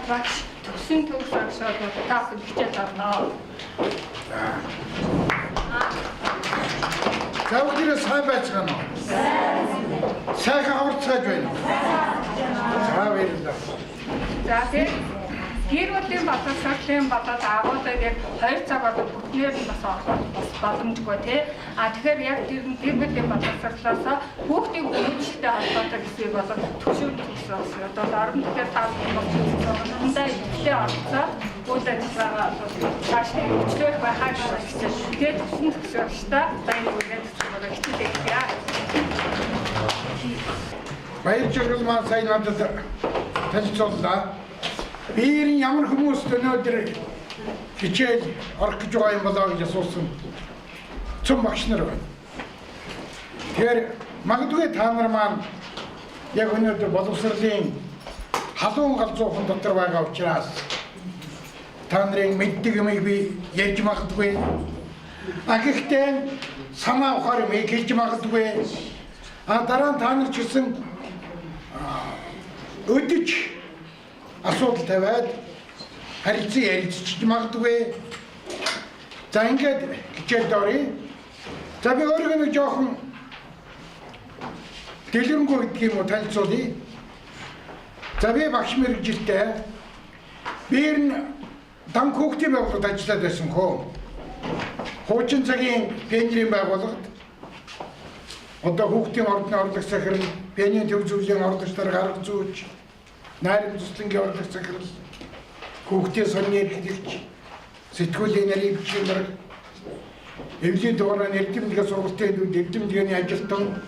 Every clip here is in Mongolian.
Багш төгсөн төгс багш бол та бүхэн хичээл орно. За бүгдээрээ сайн байцгаана уу? Сайхан аварцгааж байна уу? За баярлалаа. За тэгээд гэр бүлийн боловсролын болоод агуулгыг яг 2 цаг болон бүтнээр нь бас орох бас боломжгүй тий. А тэгэхээр яг тэр гэр бүлийн боловсролоос хүүхдийн хөгжилтэй холбоотой хэсгийг бол төвшин төгс бас одоо орно. Тэгэхээр та бүхэн бас сургалтандаа идэвхтэй оролцоод үйл ажиллагаагаа бол цааш нь хөгжлөх байхаа гэж хичээл. Тэгээд төгсөн төгс багштай баяр хүрээ төсөөрөө хичээл хийе. Баяр жаргал маань сайн надад танилцууллаа. Би ер нь ямар хүмүүст өнөөдөр хичээл орох гэж байгаа юм болоо гэж асуусан цөм багш нар байна. Тэгэхээр магадгүй та нар маань яг өнөөдөр боловсролын халуун галзуухан дотор байгаа учраас та нарын мэддэг юмыг би ярьж магадгүй. А гэхдээ санаа ухаар юмыг хэлж магадгүй. А дараа нь та нар ч гэсэн өдөж асуудал тавиад харилцан ярилцчих магадгүй. За ингээд хичээлд оръё. За би өөрийгөө нэг жоохон дэлгэрэнгүй гэдэг юм уу танилцуулъя. За би багш мэргэжилтэй. Би ер нь дан хүүхдийн байгууллагад ажиллаад байсан хөө. Хуучин цагийн пионерийн байгууллагад одоо хүүхдийн ордны орлого захирал, пионерийн төв зөвлөлийн орлогч нар гарга зүүж, найрамд туслангийн орлого захирал, хүүхдийн сонины эрхлэгч, сэтгүүлийн нарийн бичгийн дарга, эвлийн дугаараа эрдэмтдээ сургалтын төвд эрдэмтдээний ажилтан.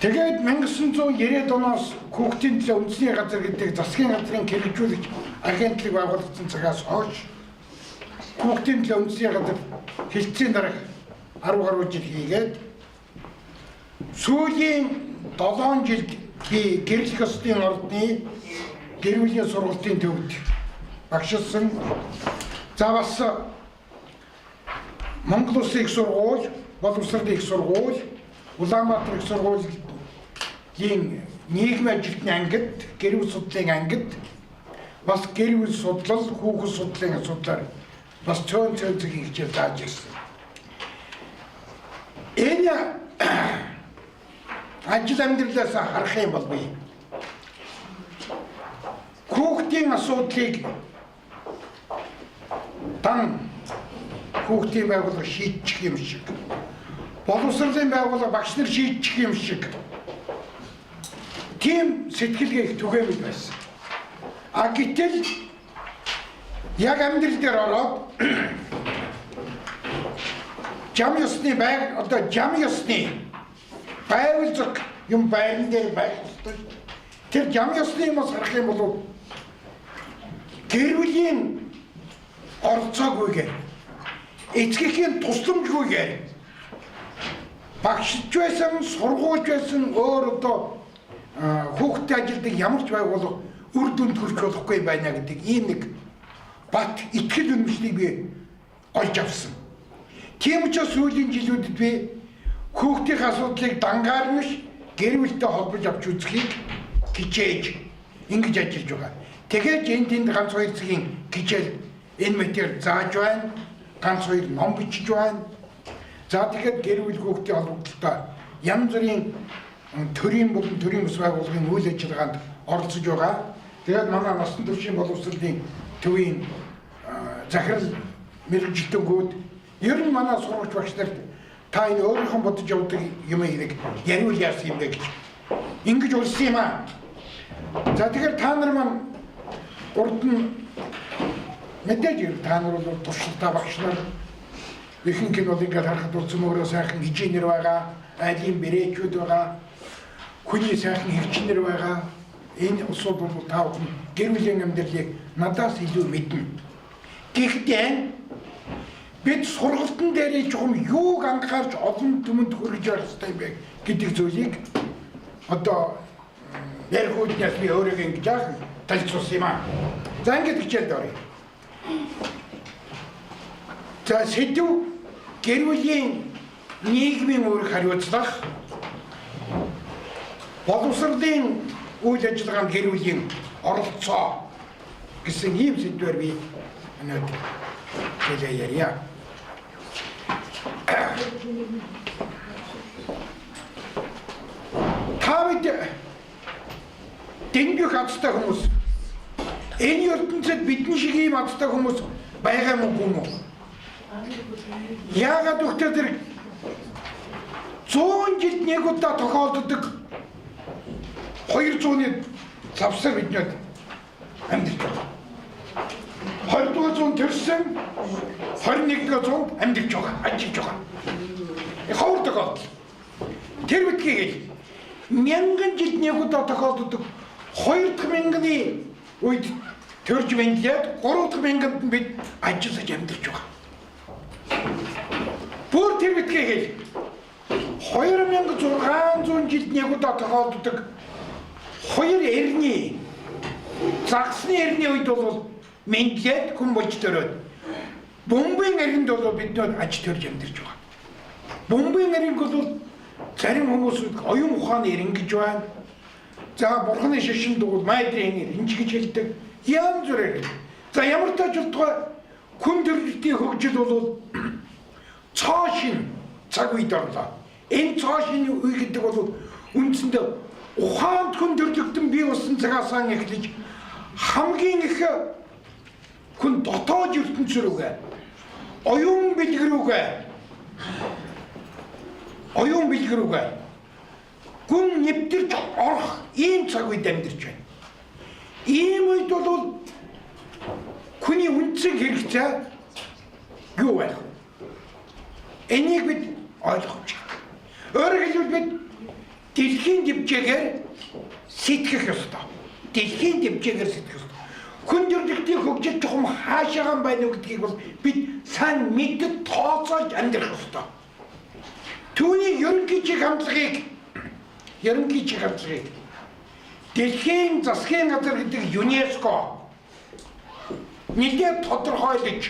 Тэгээд 1990-ад оноос хүүхдийн төлөө үндэсний газар гэдэг засгийн газрын хэрэгжүүлэгч агентлаг байгуулагдсан цагаас хойш хүүхдийн төлөө үндэсний газар хэлтсийн дарга 10 гаруй жил хийгээд сүүлийн 7 жилд би гэрлэх ёсны ордны гэр бүлийн сургалтын төвд багшилсан. За бас Монгол Улсын их сургууль, боловсролын их сургууль, Улаанбаатар их сургуулийн нийгмийн ажилтны ангид, гэр бүл судлалын ангид бас гэр бүл судлал, хүүхэд судлалын асуудлаар бас цөөн цөөн цагийн хичээл зааж ирсэн. Энэ ажил амьдралаас харах юм бол би хүүхдийн асуудлыг дан хүүхдийн байгууллага шийдчих юм шиг, боловсролын байгууллага багш нар шийдчих юм шиг тийм сэтгэлгээ их түгээмэл байсан. А гэтэл яг амьдрал дээр ороод жам ёсны байг одоо жам ёсны байвал юм байран дээр байх ёстой. Тэр жам ёсны юмас харах юм бол гэр бүлийн оролцоогүйгээр, эцгийнхээ тусламжгүйгээр багшч байсан, сургуульч байсан өөр одоо хүүхдтэй ажилдаг ямар ч байгууллага үр дүнд хүрч болохгүй байна гэдэг ийм нэг бат итгэл үнэмшлийг би олж авсан. Тийм учраас сүүлийн жилүүдэд би хүүхдийн асуудлыг дангаар биш гэр бүлтэй холбож авч үзэхийг хичээж ингэж ажиллаж байгаа. Тэгээд энэ тэнд ганц хоёр цагийн хичээл энэ мэтэр зааж байна. Ганц хоёр ном бичиж байна. За тэгэхээр гэр бүл хүүхдийн холбогдлолтой янз бүрийн төрийн болон төрийн бус байгууллагын үйл ажиллагаанд оролцож байгаа. Тэгээд манай насан туршийн боловсролын төвийн захирал мэргэжилтэнгүүд ер нь манай сурагч багш нарт та энэ өөрийнхөө бодож явдаг юмыг нэг яриул яасан юм бэ гэж ингэж урьсан юм аа. За тэгэхээр та нар маань урд нь мэдээж та нар бол туршилтаа багш нар ихэнх нь бол ингээд харахад бол цөмөөрөө сайхан инженер байгаа, айлын бэрээчүүд байгаа, хүний сайхан хэгчнэр байгаа. Энэ улсууд бол та бүхэн гэр бүлийн амьдралыг надаас илүү мэднэ. Гэхдээ бид сургалтын дээр чухам юуг анхаарч олон түмэнд хүргэж явах ёстой юм бэ гэдэг зүйлийг одоо ярих үүднээс би өөрийгөө ингэж яах танилцуулсан юм аа. За ингэж хичээлд оръё. За сэдэв гэр бүлийн нийгмийн үүрэг хариуцлага, боловсролын үйл ажиллагаанд гэр бүлийн оролцоо гэсэн ийм сэдвээр би өнөөдөр хэлээ ярья. Та бид дэнгэх азтай хүмүүс, энэ ертөнцид бидний шиг ийм азтай хүмүүс байгаа юм уу юм уу? Яагаад гэвэл тэр 100 жилд нэг удаа тохиолддог 200-ны завсар биднээд амьдарч байгаа. 20 дугаар зуун төрсөн 21 дугаар зуунд амьдарч байгаа, ажиллаж байгаа. Ховор тохиолдол. Тэр битгий хэл. Мянган жилд нэг удаа тохиолддог 2 дахь мянганы үед төрж мэндлээд 3 дахь мянганд нь бид ажиллаж амьдарч байгаа. Бүр тэр битгий хэл. 2600 жилд нэг удаа тохиолддог хоёр эртний загсны эртний үед бол мэндлээд хүн болж төрөөд бөмбөгийн эринд бол бид нөр аж төрж амьдарч байгаа. Бөмбөгийн эринг бол зарим хүмүүс оюун ухааны эрин гэж байна. За бурхны шашинд бол майдрын эрин ч гэж хэлдэг. Янз бүрээр. За ямар тач болтугай хүн төрөлтийн хөгжил бол цоо шин цаг үед орлоо. Энэ цоо шин үе гэдэг бол үндсэндээ ухаанд хүн төрлөختөн бий болсон цагаасаа эхлэж хамгийн их хүн дотоод ертөнц рүүгээ оюун бэлэг рүүгээ гүн нэвтэрч орох ийм цаг үед амьдарч байна. Ийм үед бол хүний үндсэн хэрэгцээ юу байх вэ? Энийг бид ойлгож байна. Өөрөөр хэлбэл бид дэлхийн дэвжээгээр сэтгэх ёстой. Дэлхийн дэвжээгээр сэтгэх ёстой. Хүн төрөлхтний хөгжил чухам хаашаагаан байна уу гэдгийг бол бид сайн мэддэг тооцоолж амьдрах ёстой. Түүний ерөнхий чиг хандлагыг дэлхийн засгийн газар гэдэг ЮНЕСКО нэлээд тодорхойлож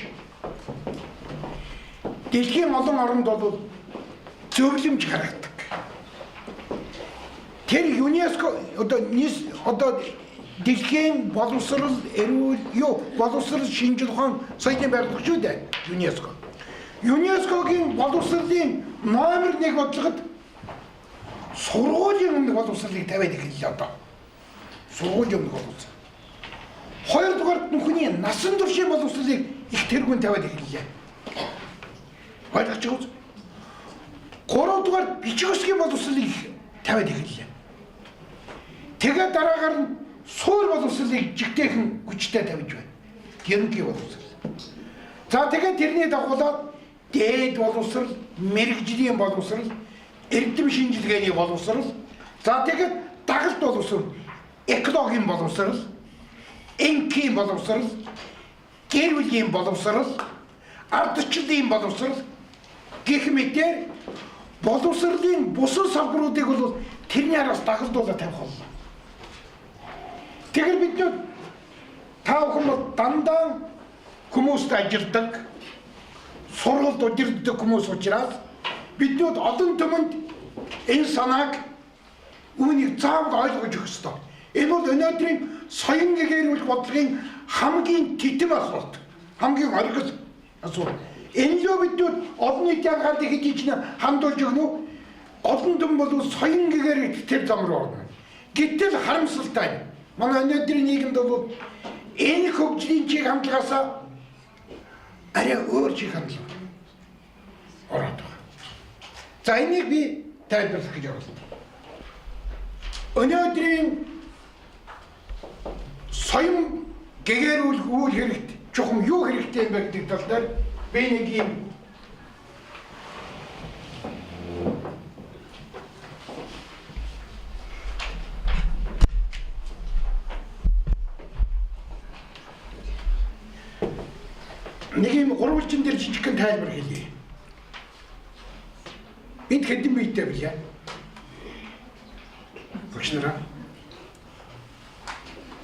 дэлхийн олон оронд бол зөвлөмж гаргадаг. Тэр ЮНЕСКО одоо дэлхийн боловсрол эрүүл юу боловсрол шинжил ухаан соёлын байгууллага шүү дээ ЮНЕСКО. ЮНЕСКОгийн боловсролын номер 1 бодлогод сургуулийн өмнөх боловсролыг тавиад эхэллээ одоо. Сургуулийн өмнөх боловсрол. Хоёрдугаарт нь хүний насан туршийн боловсролыг их тэргүүн тавиад эхэллээ. Ойлгож байгаа үү? Гуравдугаар бичиг үсгийн боловсролыг их тавиад эхэллээ. Тэгээд дараагаар нь суур боловсролыг жигтэйхэн хүчтэй тавьж байна. Ерөнхий боловсрол. За тэгээд тэрний дагуулаад дээд боловсрол, мэргэжлийн боловсрол, эрдэм шинжилгээний боловсрол, за тэгээд дагалт боловсрол, экологийн боловсрол, энхийн боловсрол, гэр бүлийн боловсрол, ардчлалын боловсрол гэх мэтээр боловсролын бусад салбаруудыг бол тэрний араас дагалдуулаад тавих боллоо. Тэгэхээр бид та бүхэн бол дандаа хүмүүст ажилладаг, сургалт удирддаг хүмүүс учраас биднүүд олон түмэнд энэ санааг үүнийг заавал ойлгож өгөх ёстой. Энэ бол өнөөдрийн соён гэгээрүүлэх бодлогын хамгийн титэм асуулт, хамгийн оргил асуулт. Энэ лөө биднүүд олон нийтийн анхаарлыг хэдий ч хандуулж өгнө үү? Олон түмэн бол соён гэгээрэх тэр зам руу орно. Гэтэл харамсалтай нь манай өнөөдрийн нийгэмд бол энэ хөгжлийн чиг хандлагаас арай өөр чиг хандлага ороод байгаа. За энийг би тайлбарлах гэж оруулсан. Өнөөдрийн соён гэгээрүүлэх үйл хэрэгт чухам юу хэрэгтэй юм бэ гэдэг тал дээр би нэг юм гурвалжин дээр жижигхэн тайлбар хэлье. Бид хэдэн биетэй билээ? Багш нараа.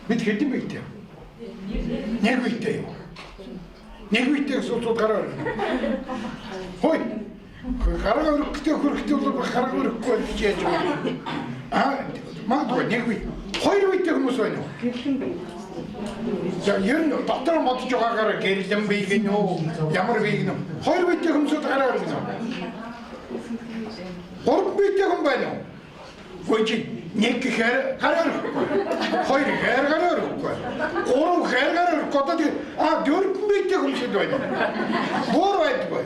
Бид хэдэн биетэй? Нэг биетэй юм. Нэг биетэй гэсэн утгаар гараа өргөнө. Хөөе. Гараа өргөхтэй хөрөхтэй бол гараа өргөхгүй гэж яаж вэ? Аа, магадгүй нэг бие. Хоёр биетэй хүмүүс байна уу? Гэрлэн бие. За ер нь дотор нь бодож байгаагаар гэрлэн бие гэнэ үү? Ямар бие гэнэ үү? Хоёр биетэй хүмүүсүүд гараа өргөнө. Гурван биетэй хүн байна уу? Үгүй чи нэг гэхээр гараа өргөхгүй. Хоёр гэхээр гараа өргөхгүй. Гурав гэхээр гараа өргөхгүй. Одоо тэг дөрвөн биетэй хүмүүсүүд байна. Бүр байдгүй.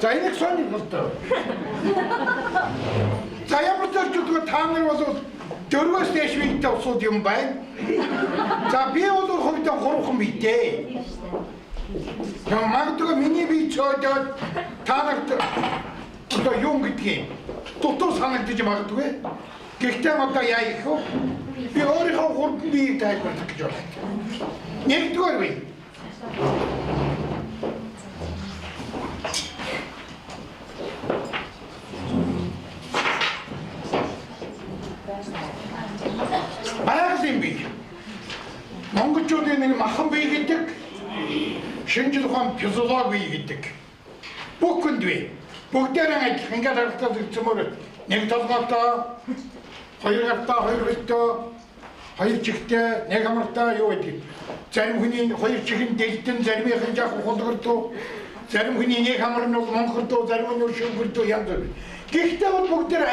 За энийг сонирхолтой. За ямар ч зүйл та нар бол дөрвөөс дээш биетэй улсууд юм байна. За би бол хувьдаа гурван биетэй. Я магадгүй миний бие цоодод та нарт одоо юм гэдгийг дутуу санагдаж магадгүй. Гэхдээ одоо яа их вэ? Би өөрийнхөө гурван биеийг тайлбарлах гэж байна. Нэгдүгээр бие. Байгалийн бие. Монголчуудын нэг махан бие гэдэг, шинжил ухаан физиологи бие гэдэг. Бүх хүнд бие. Бүгдээрээ адилхан ингээд харагдаад ирсэмөр нэг толгойтой, хоёр гартай, хоёр хөлтэй, хоёр чихтэй, нэг хамартай юу гэдэг. Зарим хүний хоёр чихэн дэлдэн, заримынх нь жаахан хулгардуу, зарим хүний нэг хамар нь бол монхордуу, зарим нь шүнгэрдүү янз бүр. Гэхдээ бол бүгдээр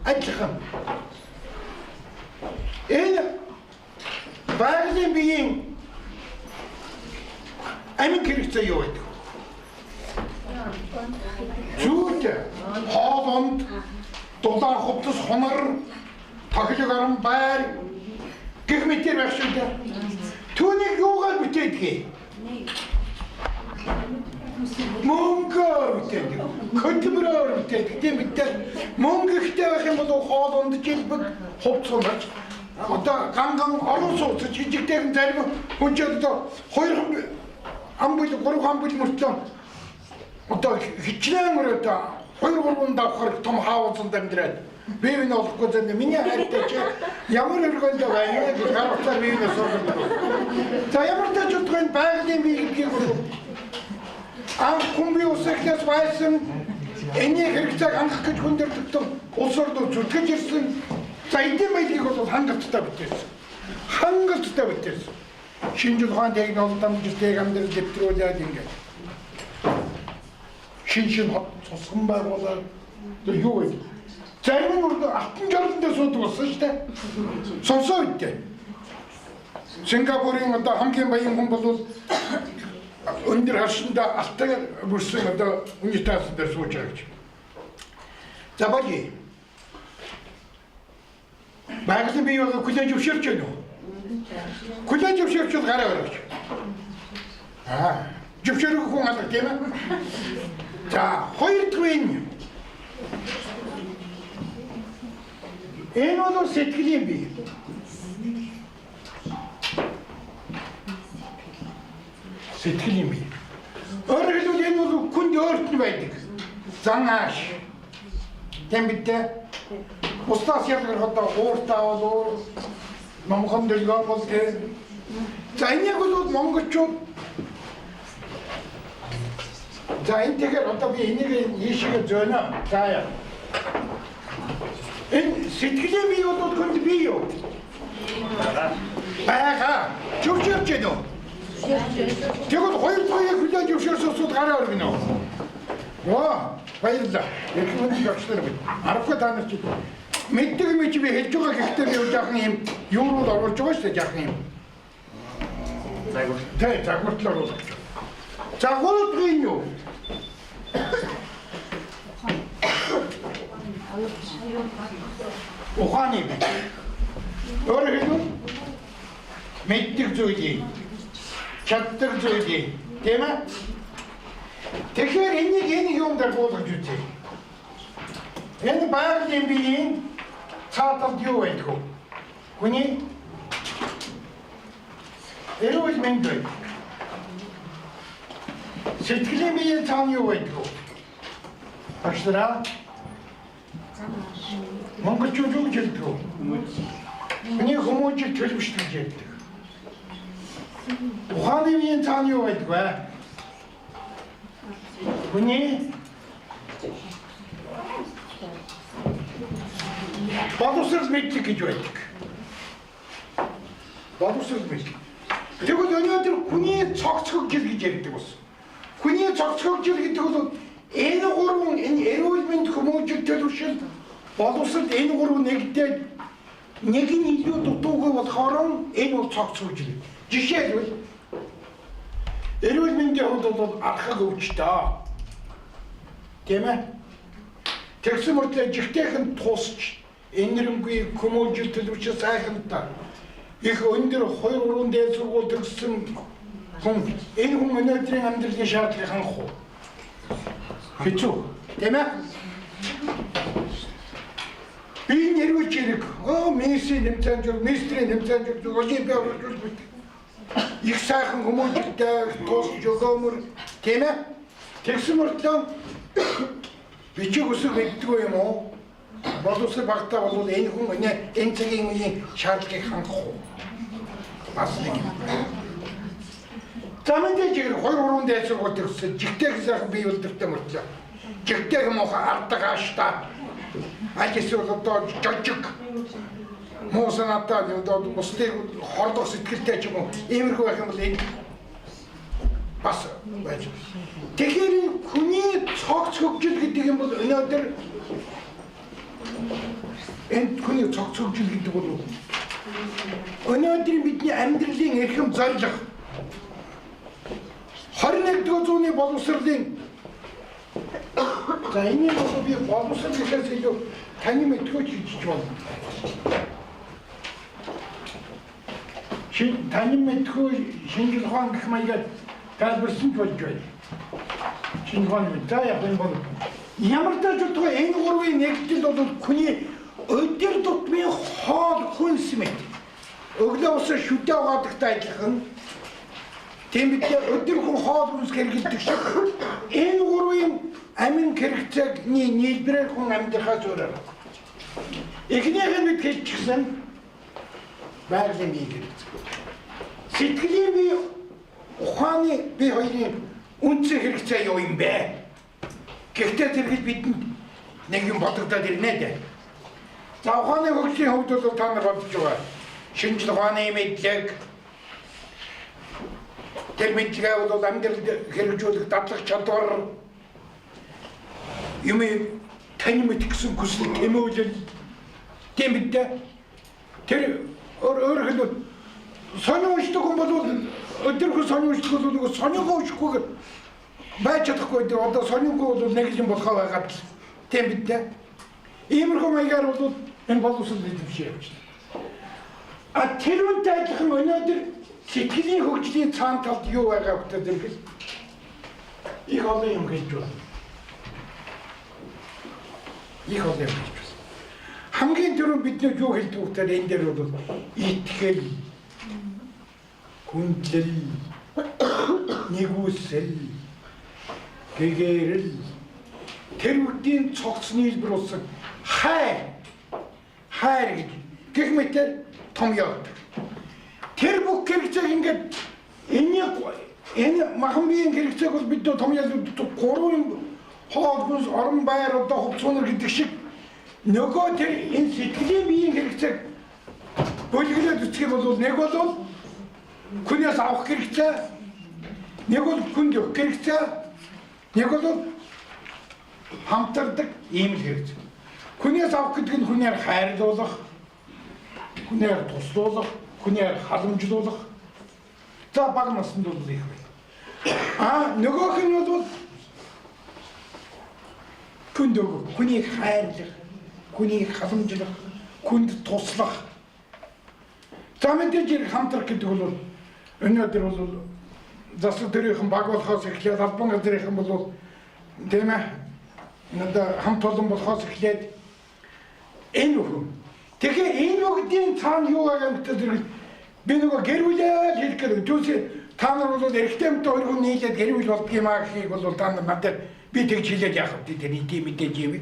адилхан. Энэ байгалийн биеийн амин хэрэгцээ юу гэдэг? Зүйт, хоолунд, дулаан хувцас, хунар, тохилог орон байр гэх мэтэр байх шүү дээ. Түүнийг юугаар бүтээдэг юм? Мөнгөөр бүтээдэг. Хөдөлмөрөөр бүтээдэг. Тийм битэл мөнгө ихтэй байх юм бол хоол унд жилбэг хувцас хунарч одоо ган ган орон сууц жижигтэй зарим хүн ч одоо хоёр ам бүл гурван ам бүл мөртлөө одоо хичнээн одоо хоёр гурван давхар том хаусанд амьдраад бие биенээ олохгүй зэн миний хайртай чи ямар өргөндөө байна вэ гэж гар утсаар бие биенээ суугаад. За ямар ч утгагүй байгалийн бие гэдгийг бол анх хүн бие ус эхнээс байсан энэний хэрэгцээг хангах гэж хүн төрөлхтөн улс орнууд зүтгэж ирсэн. За эдийн баялагийг бол хангалттай бүтээсэн. Хангалттай бүтээсэн. Шинжил ухаан технологи дамжуулалтыг амьдрал дэвтрүүлээд ингээд шин шин цусган байгуулаад тэр юу вэ? Зарим нь алтан жорон дээр суудаг болсон шүү дээ. Сонсоо үедээ. Сингапурын одоо хамгийн баян хүн бол өндөр харшиндаа алтан бүрсэн одоо үнэтэй таасан дээр сууж байгаа гэж. За баяа. Байгалийн бие бол хүлээж зөвшөөрч байна уу? Хүлээж зөвшөөрчвөл гараа өргөж. Зөвшөөрөх хүн алга тийм ээ. За хоёр дахь нь энэ бол сэтгэлийн бие. Сэтгэлийн бие. Өөрөөр хэлбэл энэ бол хүнд өөрт нь байдаг. Зан ааш. Тийм биз? Бусдаас ялгарх одоо ууртай бол номхон дөлгөө бол тийм. За энийг бол монголчууд за энэ тэгэхээр одоо би энийг ийшээ зөөнө. За яа. Энэ сэтгэлийн бие бол хүнд бие юу? Байгаа. Зөвшөөрч байна уу? Тэгвэл хоёр дахь хүлээн зөвшөөрсөн улсууд гараа өргөнө. Йоо, баярлалаа. Эрхэм хүнд багш нар байна. Аргагүй та нар чи мэддэг юм чи би хэлж байгаа гэхдээ би жаахан юм юуруу оруулж байгаа шүү дээ жаахан юм. Загвар. Тэ, загвартал оруулах гэж. За гурав дахь нь юу? Ухааны бие. Өөрөөр хэлбэл мэддэг зүйлийг, чаддаг зүйлийг, тийм ээ? Тэгэхээр энийг энэ юм дээр буулгаж үзье. Энэ байгалийн биеийн цааталд юу байдаг вэ? Хүний эрүүл мэнд байдаг. Сэтгэлийн биеийн цаана юу байдаг вэ? Багш нараа монголчууд юу гэж хэлдэг вэ? Хүний хүмүүжил төлөвшдөг гэж хэлдэг. Ухааны биеийн цаана юу байдаг вэ? Хүний Боловсрол мэдлэг гэж байдаг. Боловсрол мэдлэг. Тэгвэл өнөөдөр хүний цогц хөгжил гэж ярьдаг бас. Хүний цогц хөгжил гэдэг бол энэ гурван энэ эрүүл мэнд, хүмүүжил, төлөвшил, боловсрол энэ гурван нэгдээд нэг нь илүү дутуугүй болохоор энэ бол цогц хөгжил. Жишээлбэл эрүүл мэндийн хувьд бол архаг өвчтэй. Тийм ээ? Тэгсэн мөртлөө жигтэйхэн тусч энэрэнгүй хүмүүжил төлөвшил сайхантай их өндөр 2 3 дээд сургууль төгссөн хүн энэ хүн өнөөдрийн амьдралын шаардлагыг хангах уу? Хэцүү. Тийм ээ? Би нэрвэж хэрэг. Месси нэмцэн жил, министрийн нэмцэн жил, олимпиад оролцуулбат. Их сайхан хүмүүжилтэй тусч өгөөмөр, тийм ээ? Тэгсэн мөртлөө бичиг үсэг мэддэггүй юм уу? Боловсрол багтаа бол энэ хүн энэ цагийн үеийн шаардлагыг хангах уу? Бас нэг юм. За мэдээж хэрэг 2 3 дээд сургууль төгссөн. Жигтэйг сайхан бий болдортой мөртлөө. Жигтэйг муухай ардаг ааштай. Аль эсвэл одоо жожиг муу санаатай одоо бусдыг хорлох сэтгэлтэй ч юм уу. Иймэрхүү байх юм бол энэ бас байж. Тэгэхээр хүний цогц хөгжил гэдэг юм бол өнөөдөр энэ хүний цогц хөгжил гэдэг бол өнөөдрийн бидний амьдралын эрхэм зорилго 21-р зууны боловсролын за энийг бол би боловсрол гэхээс илүү таны мэдхүйч гэж болно. Таны мэдхүй шинжил ухаан гэх маягаар тайлбарсан ч болж байна. Шинжил ухааны за яг энэ бол ямар ч утгагүй энэ гурвын нэгдэл бол хүний өдөр тутмын хоол хүнс мэт. Өглөө усаа шүдэ угаадагтай адилхан. Тийм биз өдөр хүн хоол хүнс хэрэглэдэг шиг энэ гурвын амин хэрэгцээний нийлбэрээр хүн амьдрахаас өөр арга. Эхнийх нь бид хэлчихсэн байгалийн бие хэрэгцээ. Сэтгэлийн бие, ухааны бие хоёрын үндсэн хэрэгцээ юу юм бэ? Гэхдээ тэрхэл бидэнд нэг юм бодогдоод ирнэ дээ. За ухааны хөгжлийн хувьд бол та нар бодож байгаа. Шинжил ухааны мэдлэг, тэр мэдлэгээ бол амьдралд хэрэгжүүлэх дадлах чадвар, юм тань мэдэх гэсэн хүсэл тэмүүлэл, тийм бид тэр өөр хэлбэл сонин уншдаг хүн бол өдөр хүн сонин уншдаг бол нөгөө сонинхоо уншихгүйгээр байж чадахгүй. Одоо сонинхоо бол нэг юм болохоо байгаад л тийм бид. Иймэрхүү маягаар бол энэ боловсрол эзэмшиж явж байна. А тэр үнтэй адилхан өнөөдөр сэтгэлийн хөгжлийн цаан талд юу байгаа вэ гэвэл их олон юм хэлж байна. Их олон юм хэлж байна. Хамгийн түрүүнд бид нар юу хэлдэг вэ гэвэл энэ дээр бол итгэл, хүндлэл, нэгүсэл, гэгэрэл, тэр бүгдийн цогц нийлбэр болсон хайр, хайр гэж гэх мэтээр томьёолдог. Тэр бүх хэрэгцээг ингээд энэ махан биеийн хэрэгцээг бол бид томьёолдог гурван юм хоол хүнс, орон байр, одоо хувцас гэдэг шиг нөгөө тэр энэ сэтгэлийн биеийн хэрэгцээг бөлгөлөөд үзэх юм бол нэг бол хүнээс авах хэрэгцээ, нэг бол хүнд өгөх хэрэгцээ, нэг бол хамтардаг ийм л хэрэгцээ. Хүнээс авах гэдэг нь хүнээр хайрлуулах, хүнээр туслуулах, хүнээр халамжлуулах. За бага наснд бол их байна. А нөгөөх нь бол хүнд өгөх, хүнийг хайрлах, хүнийг халамжлах, хүнд туслах. За мэдээж хэрэг хамтрах гэдэг бол өнөөдөр бол засаг төрийнхэн баг болохоос эхлээд албан газрынхан бол тийм ээ надад хамт олон болохоос эхлээд энэ бүхэн. Тэгэхээр энэ бүгдийн цаана юу байгаа юм бэ би нөгөө гэр бүлээ хэлэх гэдэг. Түүнээс та нар бол эрэгтэй эмэгтэй хоёр хүн нийлээд гэр бүл болдго юм аа гэхийг бол та нар надад би тэгж хэлээд яах вэ? Тэр тийм мэдээж юм.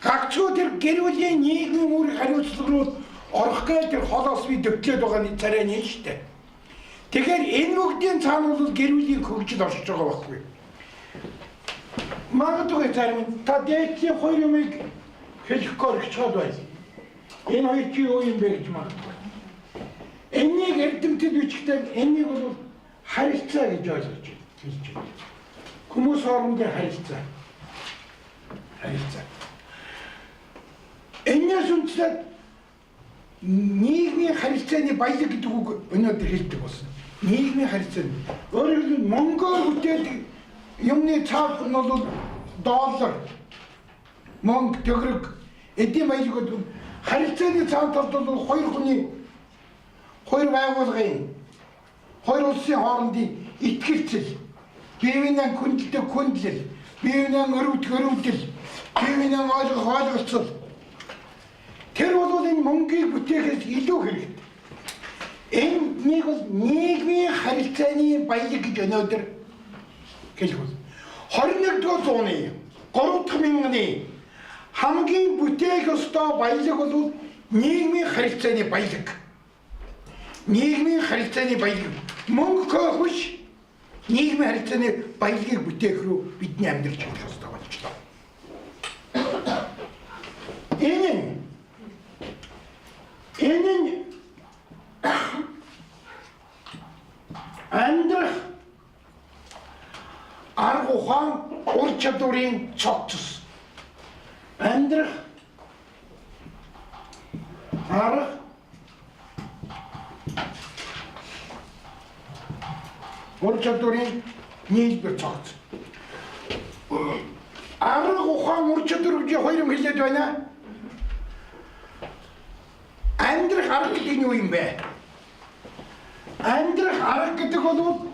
Гагцхүү тэр гэр бүлийн нийгмийн үүрэг хариуцлага руу орох гээл тэр холоос би дөвтлээд байгаа нэг царай нь шүү дээ. Тэгэхээр энэ бүгдийн цаана бол гэр бүлийн хөгжил оршиж байгаа байхгүй. Магадгүй зарим та дээдлийн хоёр юмыг хэлэхгүй орчиход байна. Энэ хоёр чи юу юм бэ гэж магадгүй. Энийг эрдэмтэд бичгтээ энийг бол харилцаа гэж ойлгож хэлж байна. Хүмүүс хоорондын харилцаа. Харилцаа. Энэс үндсээд нийгмийн харилцааны баялаг гэдэг үг өнөөдөр хэлдэг болсон. Нийгмийн харилцаа. Өөрөөр хэлбэл мөнгөөр бүтээдэг юмны цаав нь бол доллар, мөнгө, төгрөг, эдийн баялаг гэдэг харилцааны цаав талд бол хоёр хүний, хоёр байгууллагын, хоёр улсын хоорондын итгэлцэл, бие биенээ хүндэлдэг хүндлэл, бие биенээ өрөвдөх өрөвдөл, бие биенээ ойлгох ойлголцол. Тэр бол энэ мөнгийг бүтээхээс илүү хэрэгтэй. Энэ нэг бол нийгмийн харилцааны баялаг гэж өнөөдөр хэлэх бол 21-р зууны 3 дахь мянганы хамгийн бүтээх ёстой баялаг бол нийгмийн харилцааны баялаг. Нийгмийн харилцааны баялаг. Мөнгө хөөх биш, нийгмийн харилцааны баялагийг бүтээх рүү бидний амьдрал чиглэх ёстой болчихлоо. Энэ нь амьдрах арга ухаан, ур чадварын цогцос. Амьдрах арга ур чадварын нийлбэр цогц. Арга ухаан, ур чадвар гэж хоёр юм хэлээд байна. Амьдрах арга гэдэг нь юу юм бэ? Амьдрах арга гэдэг бол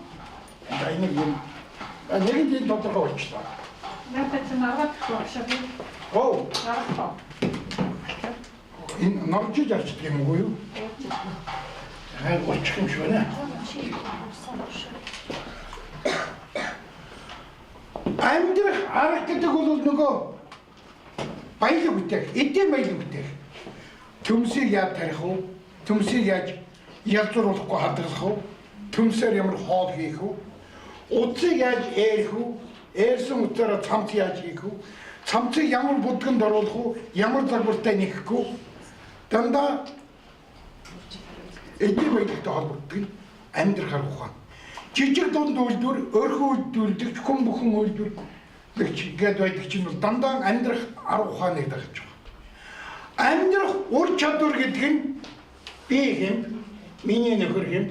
энэ юм нэг нь тодорхой болчихлоо. Надад ч наргаад багшаа. Оо. Наргах. Энэ норжиж авчдаг юм уу юу? Аа, очих юм шиг байна. Амьдрах арга гэдэг бол нөгөө баялаг бүтээх, эдийн баялаг бүтээх. Төмсийг яаж тарих вэ? Төмсийг яаж ялзууруулахгүй хадгалах вэ? Төмсөөр ямар хоол хийх вэ? Утсыг яаж ээрх вэ? Ээрсэн утсаараа цамц яаж хийх вэ? Цамцыг ямар будганд оруулах вэ? Ямар загвартай нэхэх вэ? Дандаа эдийн баялагтай холбогддог нь амьдрах арга ухаан. Жижиг дунд үйлдвэр, өрхөн үйлдвэрлэгч, хүн бүхэн үйлдвэрлэгч гээд байдаг чинь бол дандаа амьдрах арга ухааныг дагаж байгаа. Амьдрах ур чадвар гэдэг нь би хэм, миний нөхөр хэм,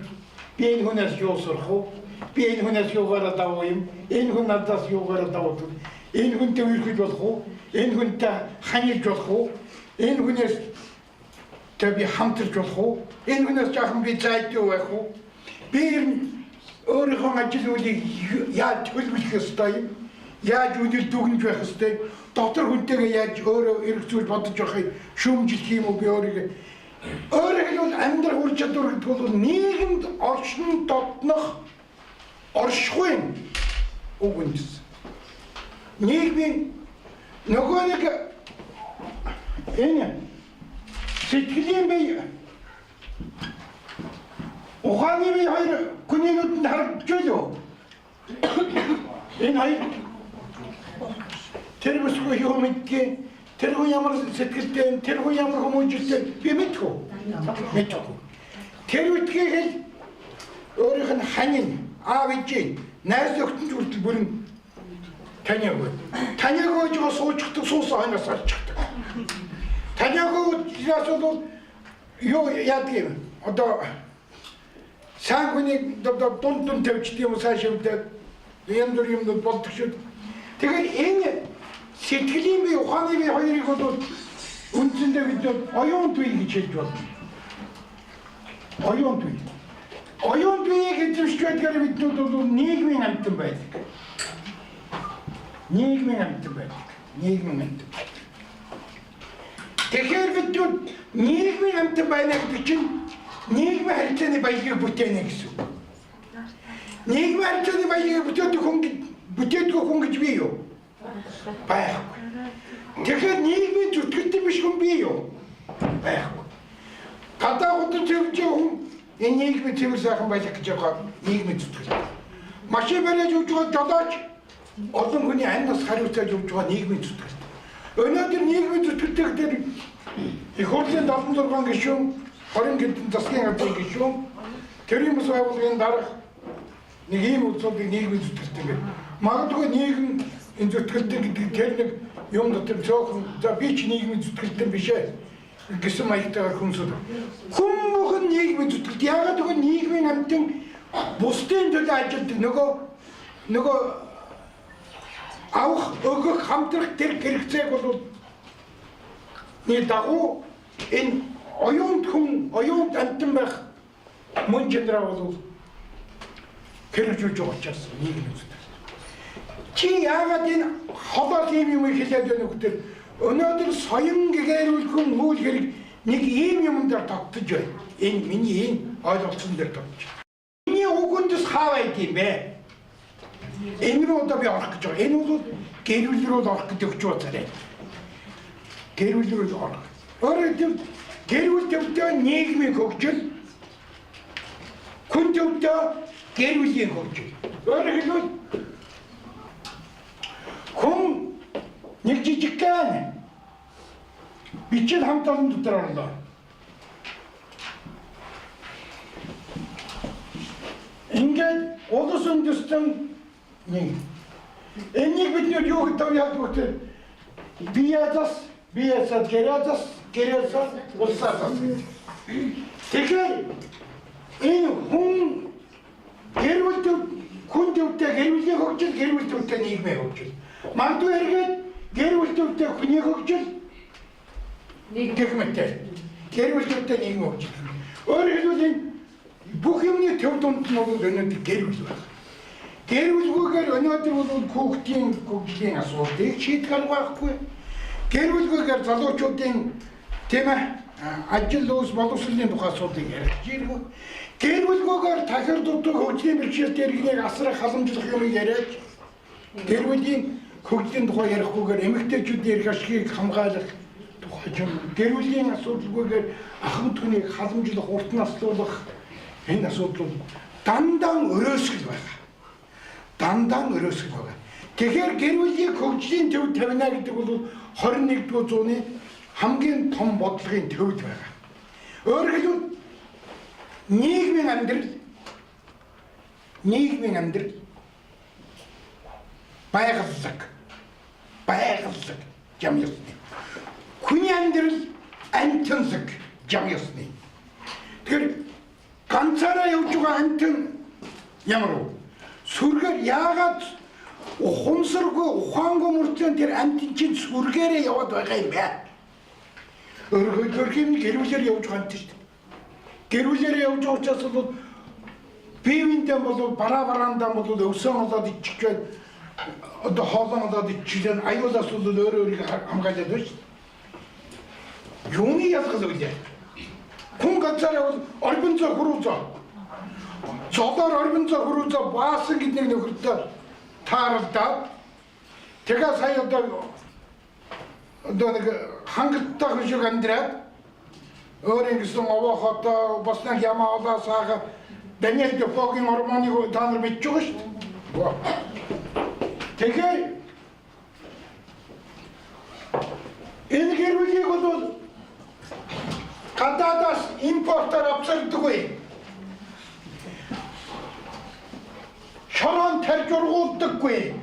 би энэ хүнээс юу сурах вэ? Би энэ хүнээс юугаараа давуу юм? Энэ хүн надаас юугаараа давуу? Энэ хүнтэй үерхэж болох уу? Энэ хүнтэй ханилж болох уу? Энэ хүнээс тэ би хамтарч болох уу? Энэ хүнээс жаахан би зайтай байх уу? Би ер нь өөрийнхөө ажил үйлийг яаж төлөвлөх ёстой юм? Яаж үнэл дүгнж байх ёстой юм? Дотор хүнтэйгээ яаж өөрөө эргэцүүлж бодож байхыг шүүмжлэх юм уу би өөрийгөө? Өөрөөр хэлбэл амьдрах ур чадвар гэдэг бол нийгэмд оршин дотнох оршихуйн уг үндэс. Нийгмийн нөгөө нэг энэ сэтгэлийн бие, ухааны бие хоёр хүний нүдэнд харагдаж байлуу. Энэ хоёр тэр бүсгүй юу мэдгүй, тэр хүн ямар сэтгэлтэй, тэр хүн ямар хүмүүжлтэй би мэдгүй. Мэдгүй. Тэр үтгийг л өөрийнх нь ханин, аав ээжийн, найз нөхдөнд хүртэл бүрэн таниагүй. Таниагүй гэж суучдаг, суусан хойноос олчихдаг. Таниагүй учраас бол юу яадаг юм? Одоо сайн хүнийг дунд дунд тавьчихдээ юм сайн шивдээд янз бүр юмнууд болдог шүү. Тэгэхээр энэ сэтгэлийн бие, ухааны бие хоёрыг бол үндсэндээ бид оюун бие гэж хэлж болно. Оюун бие. Оюун биеийг эзэмшиж байдгаар биднүүд бол нийгмийн амьтан байдаг. Нийгмийн амьтан байдаг. Нийгмийн амьтан. Тэгэхээр биднүүд нийгмийн амьтан байна гэдэг чинь нийгмийн харилцааны баялагийг бүтээнэ гэсэн үг. Нийгмийн харилцааны баялагийг бүтээдэг хүн бүтээдгүй хүн гэж бий юу? Байхгүй. Тэгэхээр нийгмийн зүтгэлтэй биш хүн бий юу? Байхгүй. Гадаа гудам цэвэрж хүн энэ нийгмийн цэвэр сайхан байлах гэж байгаа нийгмийн зүтгэл. Машин бариад явж байгаа жолооч олон хүний амь нас хариуцаад явж байгаа нийгмийн зүтгэл. Өнөөдөр нийгмийн зүтгэлтэй дээр Их хурлын 76 гишүүн, 20 хэдэн засгийн газрын гишүүн, тэрийн бас байгууллагын дарга нэг ийм үзүүлбэрийг нийгмийн зүтгэлтэй гэдэг. Магадгүй нийгэм энэ зүтгэлтэй гэдэг тэр нэг юм дотор цөөхөн за би ч нийгмийн зүтгэлтэй биш ээ гэсэн маягтайгаар хүмүүсүүд. Хүн бүхэн нийгмийн зүтгэлт. Яагаад гэвэл нийгмийн амьтан бусдын төлөө ажилладаг нөгөө авах, өгөх, хамтрах тэр хэрэгцээг бол нэг дагуу энэ оюун хүн, оюун амьтан байх мөн чанараа бол хэрэгжүүлж байгаа учраас нийгмийн зүтгэл. Чи яагаад энэ холоос ийм юм хэлээд байна вэ гэвэл өнөөдөр соён гэгээрүүлхэн үйл хэрэг нэг ийм юм дээр тогтож байна. Энэ миний энэ ойлголцсон дээр тогтож. Миний үгэндэс хаа байд юм бэ? Энэ рүү одоо би орох гэж байгаа. Энэ бол гэр бүл рүү орох гэдэг өгч царай. Гэр бүл рүү орох. Өөрөөр хэлбэл гэр бүл төвдөө нийгмийн хөгжил, хүн төвдөө гэр бүлийн хөгжил. Өөрөөр хэлбэл хүн нэг жижигхэн бичил хамт олон дотор орлоо. Ингээд улс үндэстэн нэг. Энийг бид нэр юу гэдэг яадаг вэ? Биязас, биязас, гэрязас, гэрязас, улсаас. Тэгэхээр энэ хүн гэр бүл төв, хүн төвтэй гэр бүлийн хөгжил, гэр бүл төвтэй нийгмийн хөгжил. Магадгүй эргээд гэр бүл төвтэй хүний хөгжил, гэх мэт. Гэр бүл төвтэй нийгмийн хөгжил. Өөрөөр хэлбэл энэ бүх юмны төв дунд нь бол өнөөдөр гэр бүл байна. Гэр бүлгүйгээр өнөөдөр бол хүүхдийн хөгжлийн асуудлыг шийдэх арга байхгүй. Гэр бүлгүйгээр залуучуудын тийм ээ ажил үйлс боловсролын тухай асуудлыг ярих жиргүү. Гэр бүлгүйгээр тахир дутуу хөгжлийн бэрхшээлтэй иргэнийг асрах халамжлах юмыг яриад гэр бүлийн хөгжлийн тухай ярихгүйгээр эмэгтэйчүүдийн эрх ашигыг хамгаалах тухай юм. Гэр бүлийн асуудалгүйгээр ахын түнийг халамжлах, урт наслуулах энэ асуудал дандаа өрөөсгөл байна. Дандаа өрөөсгөл байгаа. Тэгэхээр гэр бүлийн хөгжлийн төв тавина гэдэг бол 21-р зууны хамгийн том бодлогын төвд байгаа. Өөрөөр хэлбэл нийгмийн амьдрал байгаллаг жам ёсны. Хүний амьдрал амьтанлаг жам ёсны. Тэгэхээр ганцаараа явж байгаа амьтан ямар вэ? Сүргээр яагаад ухамсаргүй ухаангүй мөртлөө тэр амьтан чинь сүргээрээ яваад байгаа юм бэ? Өөрөөр хэлбэл гэр бүлээр явж байгаа амьтан шүү дээ. Гэр бүлээр явж байгаа учраас бол бие биендээ бол бараа бараандаа бол өвсөн болоод ичих гээд одоо хоолон болоод ичихлээ аюулаас бол өөрөө өөрийгөө хамгаалаад байна шүү дээ. Юуны ялгал вэ? Хүн ганцаараа бол орбинзоо хөрүүзөө. Золоор орбинзоо хөрүүзөө баасан гэдэг нөхөртөө тааралдаад тэгээ сая одоо нэг хангалттай шиг амьдраад өөр ингэсэн овоо хотоо бас нэг ямаа олоосаа Даниэл Дефогийн гормоныг та нар мэдж байгаа шүү дээ. Тэгэхээр энэ гэр бүлийг бол гадаадаас импортоор авчирдаггүй. Шорон тарж ургуулдаггүй.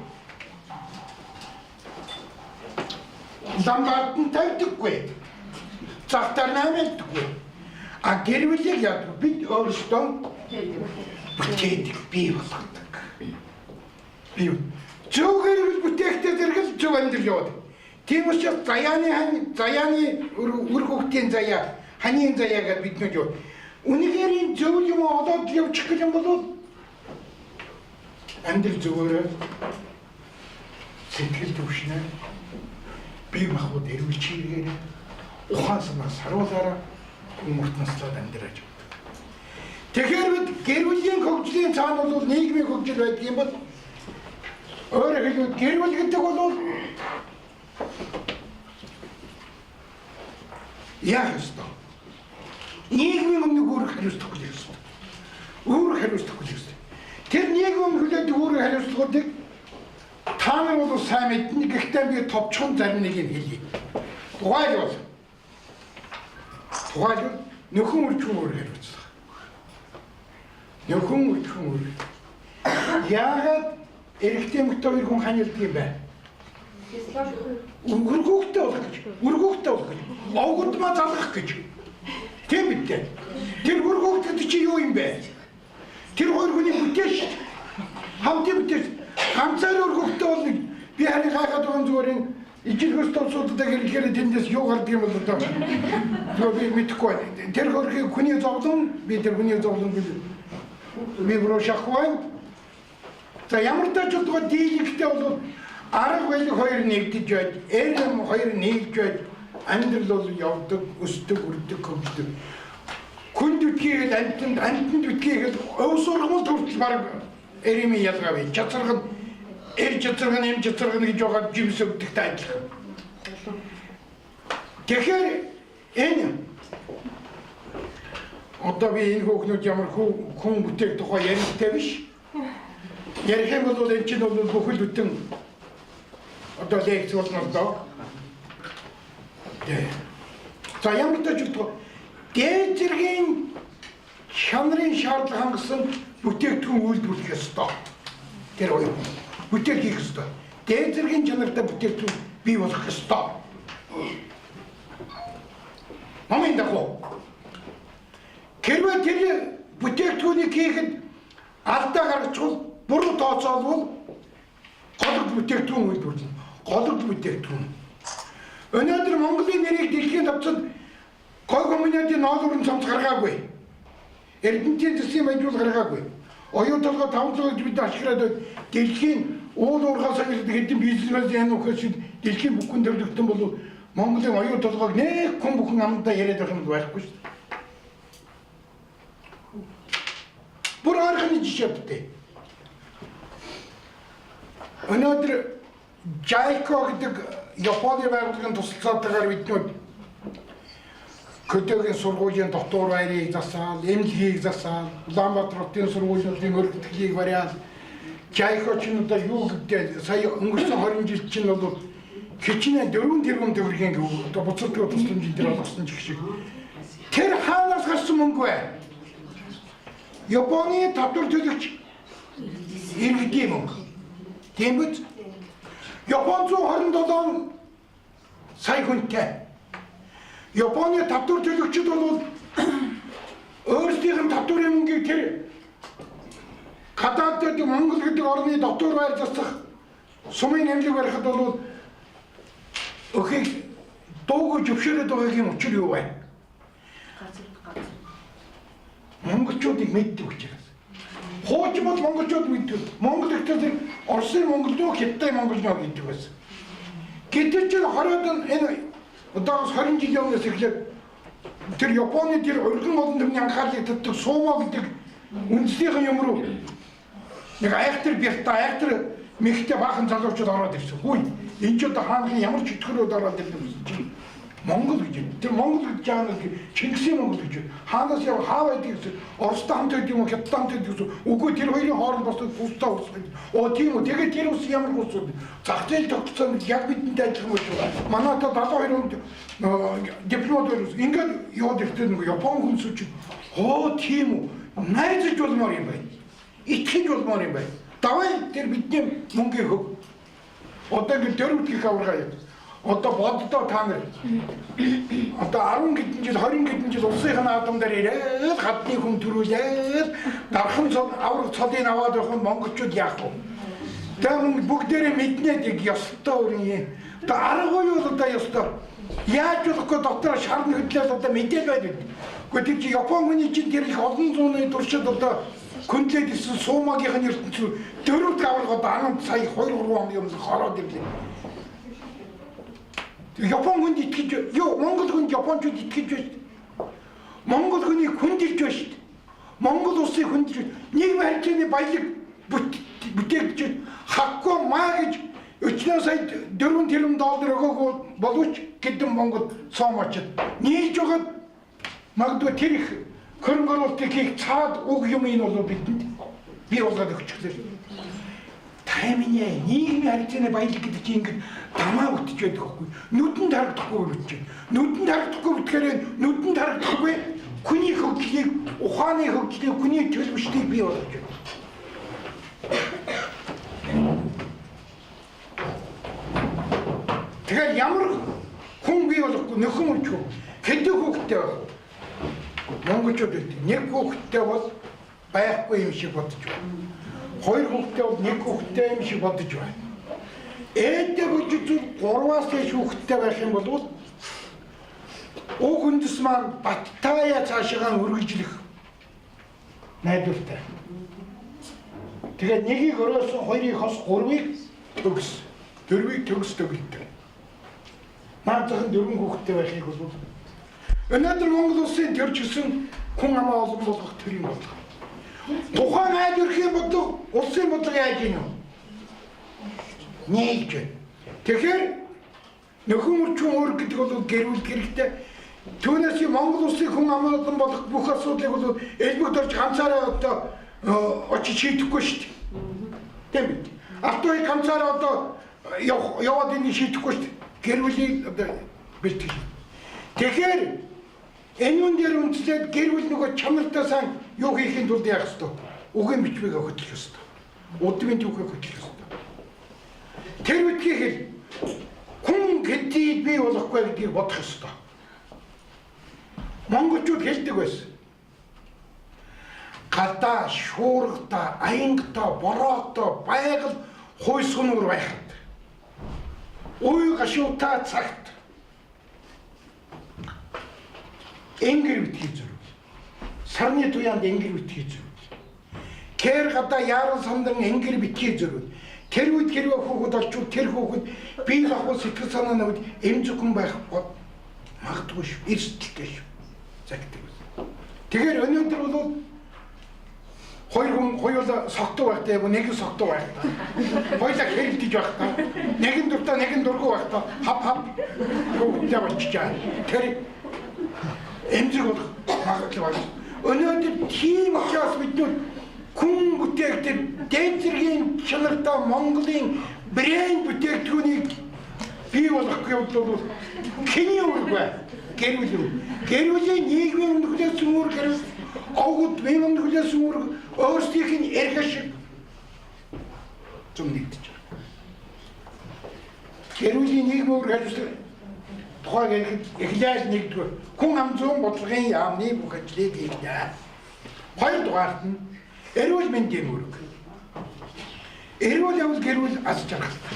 Ламбард нь тавьдаггүй. Завтар нэмэлдэггүй. А гэр бүлийг яадаг? Бид өөрсдөө бүтээдэг, бий болгодог. Бий. Зөв гэр бүл бүтээхтэй зэрэг л зөв амьдрал яваад. Тийм учраас заяаны хань, заяаны үр хүүхдийн заяа, ханийн заяа гэдээ бид нүд юу. Үнэхээр энэ зөв юм олоод явчих гэх юм бол амьдрал зөвөөрөө сэтгэл түвшнэ. Бие махбод эрүүл чийгээрээ ухаан санаа саруулаараа хүн урт наслаад амьдраж явдаг. Тэгэхээр бид гэр бүлийн хөгжлийн цаана бол нийгмийн хөгжил байдаг юм бол өөрөөр хэлбэл гэр бүл гэдэг бол яах ёстой? Нийгмийн өмнө үүрэг хариуцлага хүлээх ёстой. Үүрэг хариуцлага хүлээх ёстой. Тэр нийгмийн хүлээдэг үүрэг хариуцлагуудыг та нар бол сайн мэднэ. Гэхдээ би товчхон зарим нэг юм хэлье. Тухайлбал Тухайлбал нөхөн үржихүн үүрэг хариуцлага. Нөхөн үржихүн үүрэг. Яагаад эрэгтэй эмэгтэй хоёр хүн ханилдаг юм бэ? Өргөөхтэй болох гэж, өргөөхтэй болох гэж, овгодмаа залгах гэж. Тийм үү? Тэр өргөөхтэй чи юу юм бэ? Тэр хоёр хүний бүтээш. Хамтын бүтээш. Ганцаар өргөөхтэй бол би харин гайхаад байгаа зүгээр энэ ижил хөрс улсуудад гэрэхээр тэндээс юу гардаг юм бол одоо зүгээр би мэдэхгүй байна. Тэр хөрхийг хүний зовлон, би тэр хүний зовлон би буруу шахах байна. За ямар ч удаа дийлэгтэй бол арга барил хоёр нэгдэж байж, эр эм хоёр нийлж байж амьдрал бол явдаг, өсдөг, үрдэг, хөгждөг. Хүнд үтгийг амтанд, амтанд үтгийг өвс ургамал хүртэл баг эр эмийн ялгаа бий. Чацарга нь эр чацарга нь эм чацарга нь гэж байгаа жимс өгдөгтэй адилхан. Тэгэхээр энэ одоо би энэ хүүхнүүд ямар хүн бүтээх тухай ярихтай биш. Ярих юм бол энэ чинь бол бүхэл бүтэн одоо лекц болно л доо. За ямар ч үгүй дээд зэргийн чанарын шаардлага хангасан бүтээгдэхүүн үйлдвэрлэх ёстой. Тэр хоёр бүтээл хийх ёстой. Дээд зэргийн чанартай бүтээгдэхүүн бий болох ёстой. Номын дагуу. Хэрвээ тэр бүтээгдэхүүнийг хийхэд алдаа гаргачихвал, буруу тооцоолвол голог бүтээгдэхүүн үйлдвэрлэнэ. Голог бүтээгдэхүүн. Өнөөдөр Монголын нэрийг дэлхийн тавцанд гой комбинатын ноол өрн цамц гаргаагүй. Эрдэнтийн засгийн баяжуул гаргаагүй. Оюун толгой 500 гэж бид ашиглаад байд. Дэлхийн уул уурхай соёлд хэдэн бизнесмен яан нөхөс дэлхийн бүхэн төрлөختөн бол Монголын оюун толгойг нэг хүн бүхэн амдаа яриад байх юм байхгүй шүү дээ. Бүр ойрхон жишээ битээ. Өнөөдөр JICA гэдэг Японы байгууллагын тусалцаатайгаар биднүүд Көдөөгийн сургуулийн дотуур байрыг засаал, эмнэлгийг засаал, Улаанбаатар хотын сургуулиудын өргөтгөлийг бариад JICA чинь одоо юу гэдэг сая өнгөрсөн 20 жил чинь бол хичнээн 4 тэрбум төгрөгийн одоо буцалтгүй тусламж энэ олгосон ч гэх шиг. Тэр хаанаас гарсан мөнгө вэ? Японы татвар төлөгч иргэдийн мөнгө. Тийм биз? Япон 127 сая хүнтэй. Японы татвар төлөгчд бол өөрсдийнх нь татварын мөнгийг тэр гадаад гэдэг Монгол гэдэг орны дотор байр засах сумын нэмлэг барихад бол өхийг дуугүй зөвшөөрöd байгаагийн учир юу вэ? Монголчуудыг мэддэг учраас. Хуучин бол монголчууд мэддэг. Монгол ихтэй Оросын монголноо, Хятадын монголноо гэдэг байсан. Гэтэл чинь 20-од энэ одоогоос 20 жилийн өмнөөс эхлээд тэр Японы тэр өргөн олон түмний анхаарлыг татдаг сумо гэдэг үндэснийхэн юм руу нэг айхтар бярта, айхтар мэгтэй баахан залуучууд ороод ирсэн. Хүй, энэ ч одоо хаанхын ямар ч чөтгөрөөд ороод ирлээ юм чинь. Монгол гэж. Тэр Монгол гэж яана Чингисийн Монгол гэж. Хаанаас яв хаа байдаг гэсэн. Оростой хамт байдаг юм уу, Хятадтай хамт байдаг гэсэн. Үгүй тэр хоёрын хооронд бас тусдаа ус байдаг. Оо тийм үү. Тэгээд тэр ус ямар ус вэ? Зах зээл тогтцсон яг бидэнтэй адилхан болж байгаа. Манай та 72 онд дипломат байсан. Ингээд яваад ирэхдээ нэг Япон хүмүүс чинь хоо тийм үү. Найзаж болмоор юм байна. Итгэж болмоор юм байна. Давай тэр бидний мөнгийг хөг. Одоо ингээд дөрөв гих аварга юм. Одоо боддоо та нар одоо 10 хэдэн жил 20 хэдэн жил улсынх нь наадам дээр ирээд гадны хүн төрүүлээд дархан цол авраг цолыг аваад явах нь монголчууд яах вэ? Тэр мөн бүгдээрээ мэднэ нэг ёстой өрийн. Одоо аргагүй юу одоо ёстой. Яаж болохгүй дотор шарн хөдлөл одоо мэдээл байдаг. Гэхдээ тэр чи Япон хүний чинь тэр их олон зууны туршид одоо күндлээд ирсэн суумагийнх нь ертөнцийн дөрөв авраг одоо 10 сая 2 3 оны өмнө хороод ирлээ. Япон хүнд итгэж юу Монгол хүнд Япончууд итгэж байна. Монгол хүнийг хүндэлж байна шүү дээ. Монгол улсыг хүндэлж нийгмийн харилцааны баялаг бүтээгдэж хакко маа гэж 40 сая 4 тэрбум доллар өгөөгүй боловч хэдэн Монгол сом очид нийлж байгаад магадгүй тэр их хөрөнгө оруулалтыг хийх цаад уг юм энэ бол бидэнд бий болгоод өгчихлээ. Таймины нийгмийн харилцааны баялаг гэдэг чинь ингээд дамаа бүтэж байдаг байхгүй. Нүдэнд харагдахгүй бүтэж байна. Нүдэнд харагдахгүй бүтгэхээр нүдэнд харагдахгүй хүний хөгжлийг, ухааны хөгжлийг, хүний төлөвшлийг бий болгож байна. Тэгэхээр ямар хүн бий болохгүй нөхөн үржих хэдэн хүүхэдтэй байх. Монголчууд байдаг. Нэг хүүхэдтэй бол байхгүй юм шиг бодож байна. Хоёр хүүхэдтэй бол нэг хүүхэдтэй юм шиг бодож байна. Ээдээ бүжицүүл 3-аас дээш хүүхэдтэй байх юм бол уг үндэс маань Баттая цаашаа үргэлжлэх найдвартай. Тэгээд нэгийг өрөөсөн, хоёрыг хос, гурвыг төгс, дөрвийг төгс төгөлдөг. Наадах нь дөрвөн хүүхэдтэй байхыг бол өнөөдөр Монгол улсын төрж өсөн хүн амаа олон болгох төрийн бодлого. Тухайн айл өрхийн бодлого, улсын бодлого яаж юм вэ? Нийлж байна. Тэгэхээр нөхөн үрчүүн өөр гэдэг бол гэр бүл хэрэгтэй. Түүнээс Монгол улсын хүн амаа олон болгох бүх асуудлыг бол элбэгт орж ганцаараа одоо очиж шийдэхгүй шүү дээ. Тийм үү? Алтууг ганцаараа одоо яваад энийг шийдэхгүй шүү дээ. Гэр бүлийг одоо бэлтгэж. Тэгэхээр энэ үн дээр үндэслээд гэр бүл нөгөө чанартай сан юу хийхин тулд яах ёстой? Үгийн бичвийг хөтлөх ёстой. Удмын түүхийг хөтлөх ёстой. Тэр үтгийг хүн хэдий бий болохгүй гэдгийг бодох ёстой. Монголчууд хэлдэг байсан. Гадаа, шуургатай, аянгтай, бороотой, байгаль хойсгонуур байхад уй гашуутай цагт энгэр битгий зөрүүл. Сарны туяанд энгэр битгий зөрүүл. Кэр гадаа яаран самдан энгэр битгий зөрүүл. Тэр үед хэрвээ хүүхэд олчвол тэр хүүхэд бие махбод сэтгэл санааны үед эмзэгхэн байх магадгүй шүү. Эрсдэлтэй шүү. Загдаг байсан. Тэгэхээр өнөөдөр бол хоёр хүн хоёулаа согтуу байхтай яг нэг нь согтуу байхтай. Хоёулаа хэрэлдэж байхтай. Нэг нь дуртай, нэг нь дургүй байхтай. Хап хап хүүхэдтэй болчихжээ. Тэр эмзэг болох магадлал байна. Өнөөдөр тийм учраас бид хүн бүтээгдэхүүн дээд зэргийн чанартай Монголын брэнд бүтээгдэхүүнийг бий болгох явдал бол хэний үүрэг вэ? Гэр бүлийн. Гэр бүлийн нийгмийн өмнө хүлээсэн үүрэг гэр овгод биеийн өмнө хүлээсэн үүрэг өөрсдийнх нь эрх ашиг зам нэгдэж байгаа. Гэр бүлийн нийгмийн үүрэг хариуцлага тухайг ярихад эхлээл нэгдүгээр хүн ам зүйн бодлогын яамны бүх ажлыг хийлээ. Хоёрдугаарт нь эрүүл мэндийн үүрэг. Эрүүл явал гэр бүл аз жаргалтай.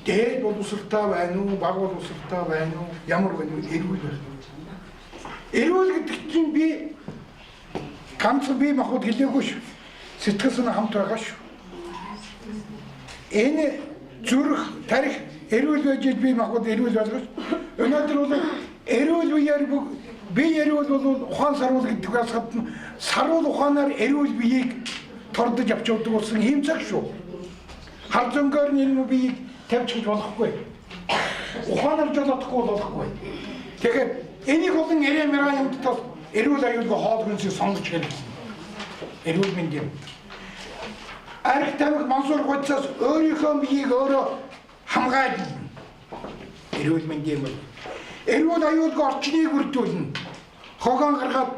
Дээд боловсралтай байна уу, баг боловсралтай байна уу, ямар байна уу, эрүүл байх. Эрүүл гэдэг чинь би ганцхан бие махбод хэлээгүй шүү. Сэтгэл санаа хамт байгаа шүү. Энэ зүрх, тарих эрүүл байж бие махбод эрүүл болгож. Өнөөдөр бол эрүүл үеэр бие эрүүл бол ухаан саруул гэдгээс гадна саруул ухаанаар эрүүл биеийг тордож авч явдаг болсон ийм цаг шүү. Хар зөнгөөр энэ биеийг тавьчих болохгүй. Ухаанаар жолоодохгүй болохгүй. Тэгэхээр энийг болон эрээ мэраа юмдтаас эрүүл аюулгүй хоол хүнсийг сонгож хэрэглэнэ. Эрүүл мэндийн. Арх тамхи мансуур бодисоос өөрийнхөө биеийг өөрөө хамгаална. Эрүүл мэндийн бол эрүүл аюулгүй орчныг бүрдүүлнэ. Хогоон гаргаад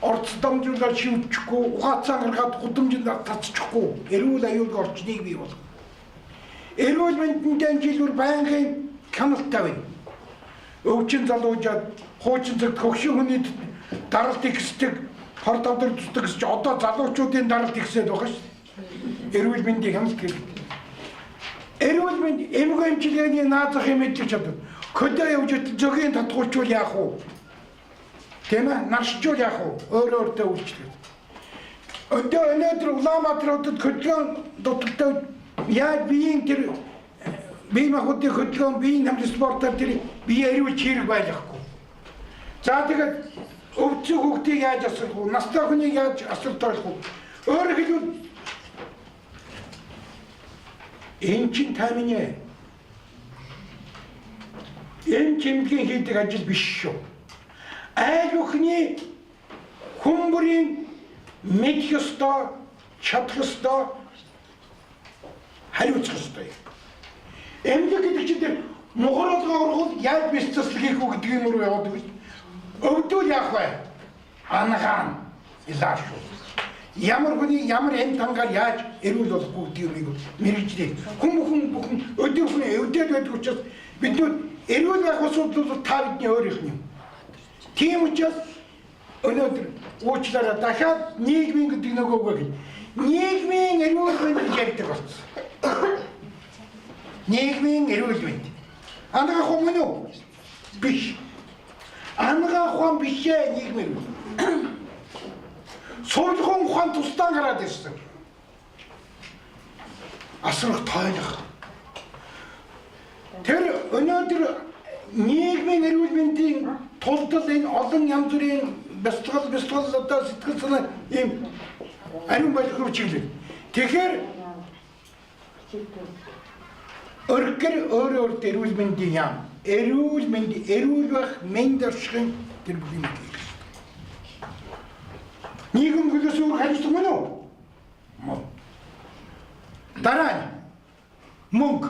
орц дамжуулаад шивчихгүй, ухаацаа гаргаад гудамжинд татчихгүй. Эрүүл аюулгүй орчныг бий болгох. Эрүүл мэндэндээ жилүүр байнгын хяналт тавина. Өвчин залуужаад хуучин цагт хөгшин хүний даралт ихсдэг, хор тавдар зүтэг гэж одоо залуучуудын даралт ихсээд байгаа шүү дээ. Эрүүл мэндийн хяналт хэрэгтэй. Эрүүл мэнд эмгэг эмчилгээний наазахын мэдлэг чадвар. Хөдөө явж зөгийн татгуучвал яах вэ? Тийм ээ, наршчвал яах вэ? Өөр өөртөө үйлчлэх. Одоо өнөөдөр Улаанбаатар хотод хөдөлгөөн дутагтай яаж биеийн тэр бие махбодын хөдөлгөөн, биеийн хамт спортоор тэр бие эрүүл чирэг байлгахгүй. За тэгээд өвцөг хүүхдийг яаж асрах вэ? Настай хүнийг яаж асар тойлох вэ? Өөрөөр хэлбэл энэ чинь та минь энэ чимдгийн хийдэг ажил биш шүү. Айл бүхний хүн бүрийн мэдэх ёстой, чадах ёстой Хариуцах ёстой. Эмнэлэг гэдэг чинь тэр мухар болгоо ургуул яаж бис заслаг хийх үү гэдэг юм руу яваад биш. Өвдөл яах вэ? Ангаан илаашгүй. Ямар хүний ямар эм тангаар яаж эрүүл болох үү гэдэг юмыг мэрэгжлээ. Хүн бүхэн өдөр хүн өвдөд байдаг учраас бид эрүүл байх асуудал бол та бидний өөрийнх нь юм. Тийм учраас өнөөдөр уучлаарай дахиад нийгмийн гэдэг нөгөөгөө гэл. Нийгмийн эрүүл мэнд гэж ярьдаг болсон. Нийгмийн эрүүл мэнд. Анагаах ухаан мөн үү? Биш. Анагаах ухаан биш ээ нийгмийн эрүүл. Суулгын ухаан тусдаа гараад ирсэн. Асрах тойлох. Тэр өнөөдөр нийгмийн эрүүл мэндийн тулдал энэ олон янз бүрийн бясалгал одоо сэтгэл санаа ийм ариун болох руу чиглэл. Тэгэхээр өргөр өөрөө өөртөө эрүүл мэндийн яам, эрүүл мэнд, эрүүл байх мэнд оршихын тэр бүх юм хийх. Нийгэм хөлөөс өөр хариуцлага мөн үү? Мөн. Дараа нь мөнгө.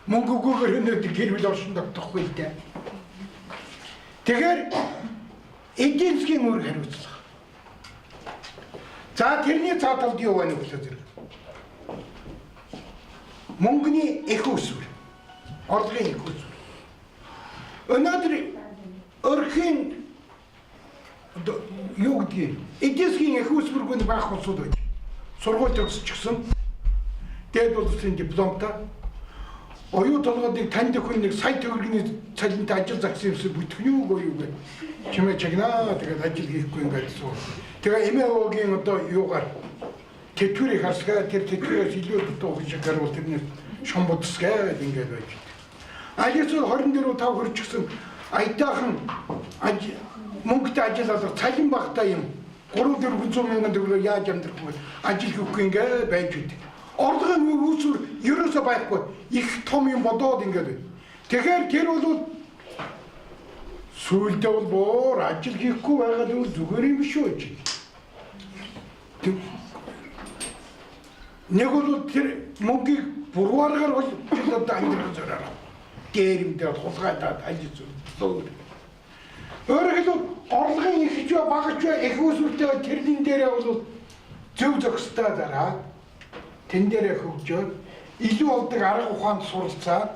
Мөнгөгөөр өнөөдөр гэр бүл оршин тогтохгүй л дээ. Тэгэхээр эдийн засгийн үүрэг хариуцлага. За тэрний цаа талд юу байна вэ гэхээр мөнгөний их усвэр, орлогын их усвэр. Өнөөдөр өрхийн юу гэдгийг эдийн засгийн их усвэргүй байх улсууд байж. Сургууль төгсчихсөн. Дээд боловсролын дипломтой. Оюу толгойд танд хүн нэг сая төгрөгийн цалинтай ажил загсан юмсан бүтгэн юу юу гэ. Чимээ чагнаа тэгээд ажил хийхгүй ингээд суу. Тэгээ эмээ өвгийн одоо юугаар тэтгэврийг харсгаа тэр тэтгэврээс илүү дутуу шиг гарвал тэрнээс шомбодсгаа ингээд байж. Аль эсвэл 24 5 хөрчихсөн аятайхан мөнгөтэй ажил алга цалин багтай юм 3 400 мянган төгрөгөөр яаж амьдрах вэ? Ажил хийхгүй ингээд байж үүдэг. Орлогын үүсвэр ерөөсөө байхгүй. Их том юм бодоод ингээд байна. Тэгэхээр тэр бол сүүлдээ бол боор ажил хийхгүй байгаа л зүгээр юм шүү гэж. Нэг бол тэр мөнгийг буруу аргаар бол одоо амьдрах зориороо. Дээрэмдээ хулгайдаад аль зүйл. Өөрөөр хэлбэл орлогын их ч бага ч их үүсвэртэй тэрнэн дээрээ бол зөв зохистой дараа тэн дээрээ хөгжөөд илүү олдог арга ухаанд суралцаад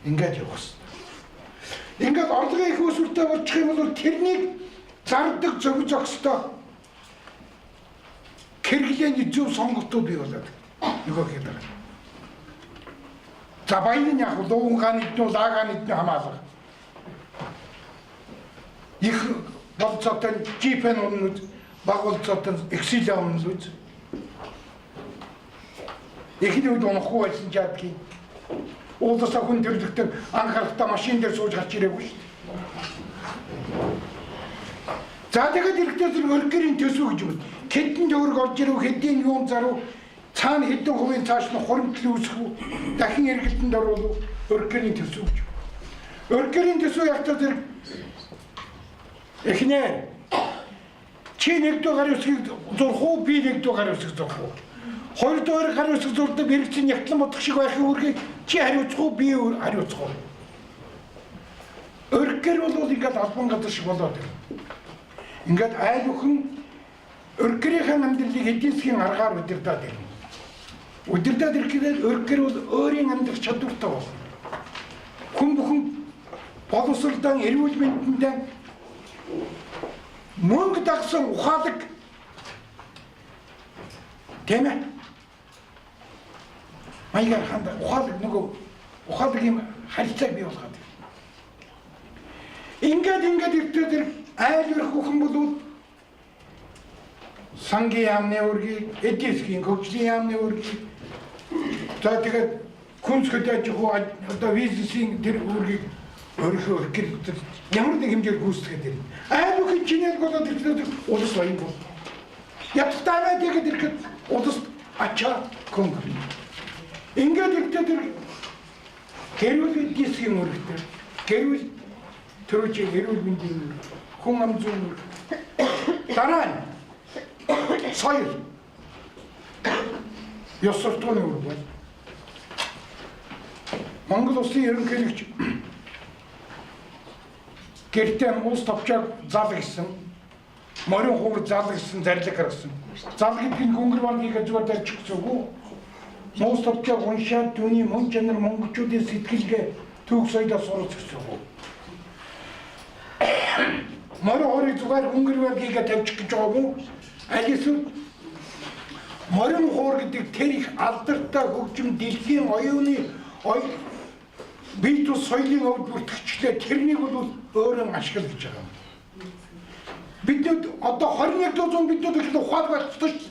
ингээд явах хэрэгтэй. Ингээд орлогын их үүсвэртэй болчих юм бол тэрнийг зардаг зөв зохистой хэрэглээний зөв сонголтууд бий болоод нөгөө хэд байгаа. За баян нь яг луунгаан иднүү лагаан иднүү хамаалга. Их болцоотой жипэн унууд баг болцоотой Excel унууд. Эхний үед унахгүй байсан ч яадгийг. Ууласаа хүн төрлөختөн анхааралтай машин дээр сууж гарч ирээгүй шүү дээ. За тэгээд эрэхтэй зэрэг өргөрийн төсөв гэж юм. Хэдэн төгрөг орж ирв, хэдийн юун зарв, цаана хэдэн хувийн цааш нь хуримтлал үүсэх үү, дахин эргэлтэнд оруулах өргөрийн төсөв гэж. Өргөрийн төсөв явтаа зэрэг эхнээ чи нэгдүгээр гарын үсгийг зурх уу, би нэгдүгээр гарын үсгийг зурх уу? Хоёрдугаар гарын үсэг зурдаг мэрэгцэн нягтлан бодох шиг байхын үүргийг чи хариуцах уу, би хариуцах уу? Өргөр бол ингээд албан газар шиг болоод байна. Ингээд айл бүхэн өргөрийнхээ амьдралыг эдийн засгийн аргаар удирдаад ирнэ. Удирдаад ирэхээр өргөр бол өөрийн амьдрах чадвартай болно. Хүн бүхэн боловсролдан эрүүл мэндэндээ мөнгө дагсан ухаалаг тийм ээ. Маягаар ханда ухаалаг нөгөө ухаалаг юм харилцааг бий болгоод. Ингээд ирэхдээ айл өрх бүхэн бол сангийн яамны үүргийг, эдийн засгийн хөгжлийн яамны үүргийг, за тэгээд хүнс хөдөө аж ахуй одоо бизнесийн тэр үүргийг өөрийнхөө өргөр ямар нэг хэмжээр гүйцэтгэхэд ирнэ. Айл бүхэн чинээг болоод ирэхдээ улс баян бол. Яттай тэгээд ирэхэд улс ачаа көнгө. Ингээд ирэхдээ тэр гэрүүл эдийн засгийн үүрэгтэй, гэрүүл төрүүчийн эрүүл мэндийн үүрэг, хүн ам зүйн үүрэг. Дараа нь соёл. Ёс суртахууны үүрэг байна. Монгол улсын ерөнхийлөгч гэртээ улс товчоог зал гэсэн, морин хуур зал гэсэн зарлиг гаргасан. Зал гэдэг нь гүнгэр банкийг зүгээр тарчих гэсэн үг үү? Улс товчоог уншаад түүний мөн чанар монголчуудын сэтгэлгээ түүх соёлоо сурах гэсэн үг үү? Морин хуурыг зүгээр гүнгэр банкийг тавьчих гэж байгаа юм уу? Аль эсвэл морин хуур гэдэг тэр их алдартай хөгжим дэлхийн оюуны бие тус соёлын өвд бүртгэгчлээ, тэрнийг бол өөрөө ашигла гэж байгаа юм. Бидэд одоо 21 дугаар зуун бидэд их ухаалаг байх ёстой шүү дээ.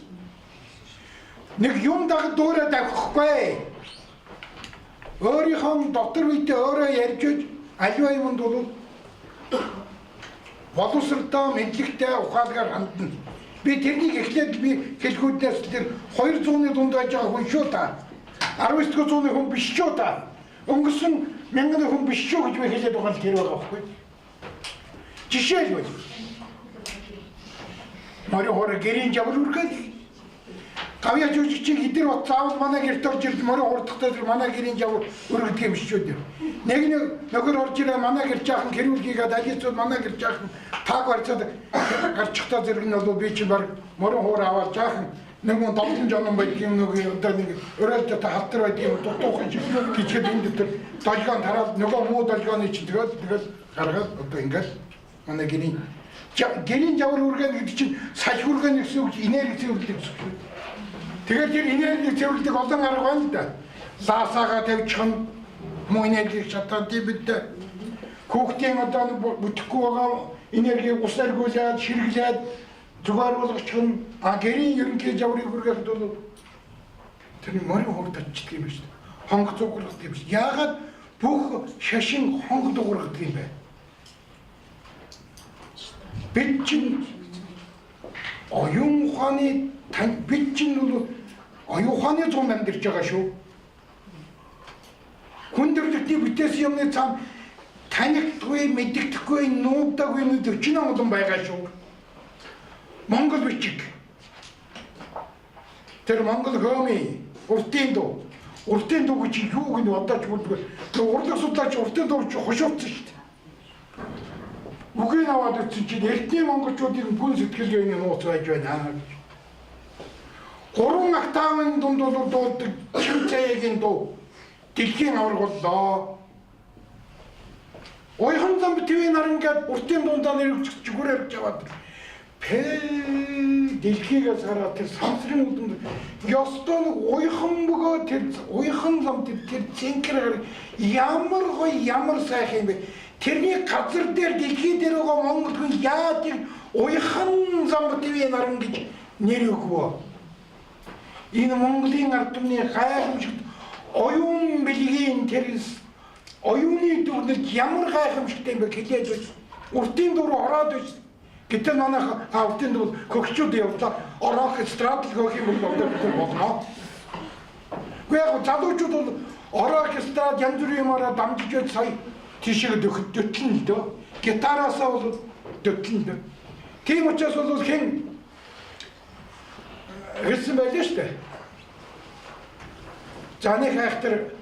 Нэг юм дагд дуурай давхихгүй. Өөрийнхөө дотор үедээ өөрөө ярьж өж аливаа юмд бол боловсролтой, мэдлэгтэй, ухаалгаар хандна. Би тэрнийг эхлээд би хэлхүүднээс тэр 200-ны дунд байж байгаа хүн шүү та. 19 дугаар зууны хүн биш шүү та. Өнгөрсөн мянганы хүн биш шүү гэж би хэлээд байгаа нь тэр байгаа байхгүй. Жишээлбэл морин хуур гэрийн жавар үргээд гавьяа жүжигчийг эдэр бот заавал манай гэрт орж ирж морин хуурдахтай тэр манай гэрийн жавар өргөдөг юм шүү дээ. Нэг нэг нөхөр орж ирээ манай гэр жаахан хэрүүл хийгээд алицууд манай гэр жаахан тааг барьцаад гарчихтаа зэрэг нь бол би чинь баг морин хуур аваад жаахан нэг мөн долдон жонон байдаг юм нэг одоо нэг өрөөлтөд халтар байдаг юм дутуухан гिचгээд энэ дээр долгион тараад нөгөө муу долгионы чинь тэгэл гаргаад одоо ингээл манай гэрийн жавар үргэн гэдэг чинь салхи үргэн гэсэн үг, энерги цэвэрлдэг гэсэн үг. Тэгэхээр тэр энерги цэвэрлдэг олон арга байна л да. Лаасаага тавьчих нь муу энергийг шатаад бид хүүхдийн одоо бүтэхгүй байгаа энергийг ус аргиулаад ширгэлээд зүгээр болгочих нь гэрийн ерөнхий жаврыг үргэхэд бол тэр морин хурд очдөг юм байна шүү дээ. Хонх зүгрэх юм биш. Яагаад бүх шашин хонх дуургадаг юм бэ? Бид чинь оюун ухааны бид чинь бол оюун ухааны зам амьдарч байгаа шүү. Хүн төрөлхтний бүтээсэн юмны цаана танихдгүй, мэддэхгүй, нуугдаагүй юм 40 олон байгаа шүү. Монгол бичиг. Тэр Монгол хөөми уртын дуу. Уртын дуу гэж юу гэнэ одоо ч бүрдгүй. Тэр урлаг судлаач уртын дуу чи хошуурсан шүү дээ. Үгийг аваад ирсэн чинь эртний монголчуудын гүн сэтгэлгээний нууц байж байна гэж. 3 октавын дунд бол дуулдаг чим цаягийн дуу дэлхийн аварга боллоо. Уяхан зам битвийн наран гээд уртын дундаа нэрвч зүгүүрээр яваад пэ дэлхийгээс хараад тэр самсрын үлдэмд ёстой нэг уяхан бөгөө тэр уяхан зам тэр цэнхэр ямар гоё ямар сайхан юм бэ. Тэрний газар дээр дэлхий дээр байгаа монгол хүн яаж уяхан зам битвийн наран гэж нэр өгвөө. Энэ Монголын ард түмний гайхамшигт оюун бэлгийн тэр оюуны дүгнэлт ямар гайхамшигтай юм бэ хэлээд байж уртын дуруу ороод байж. Гэтэл манайх уртын дуруу хөгчүүд явлаа. Орох эстрад л хөөх юм бол болно. Гэхдээ яг залуучууд бол орох эстрад янз бүрийн юмараа дамжиж байж сая тийшээ дөтлөн л дөө. Гитараасаа бол дөтлөн л дөө. Тийм учраас бол хэн хэлсэн байлаа шүү дээ. За нэг хайхтар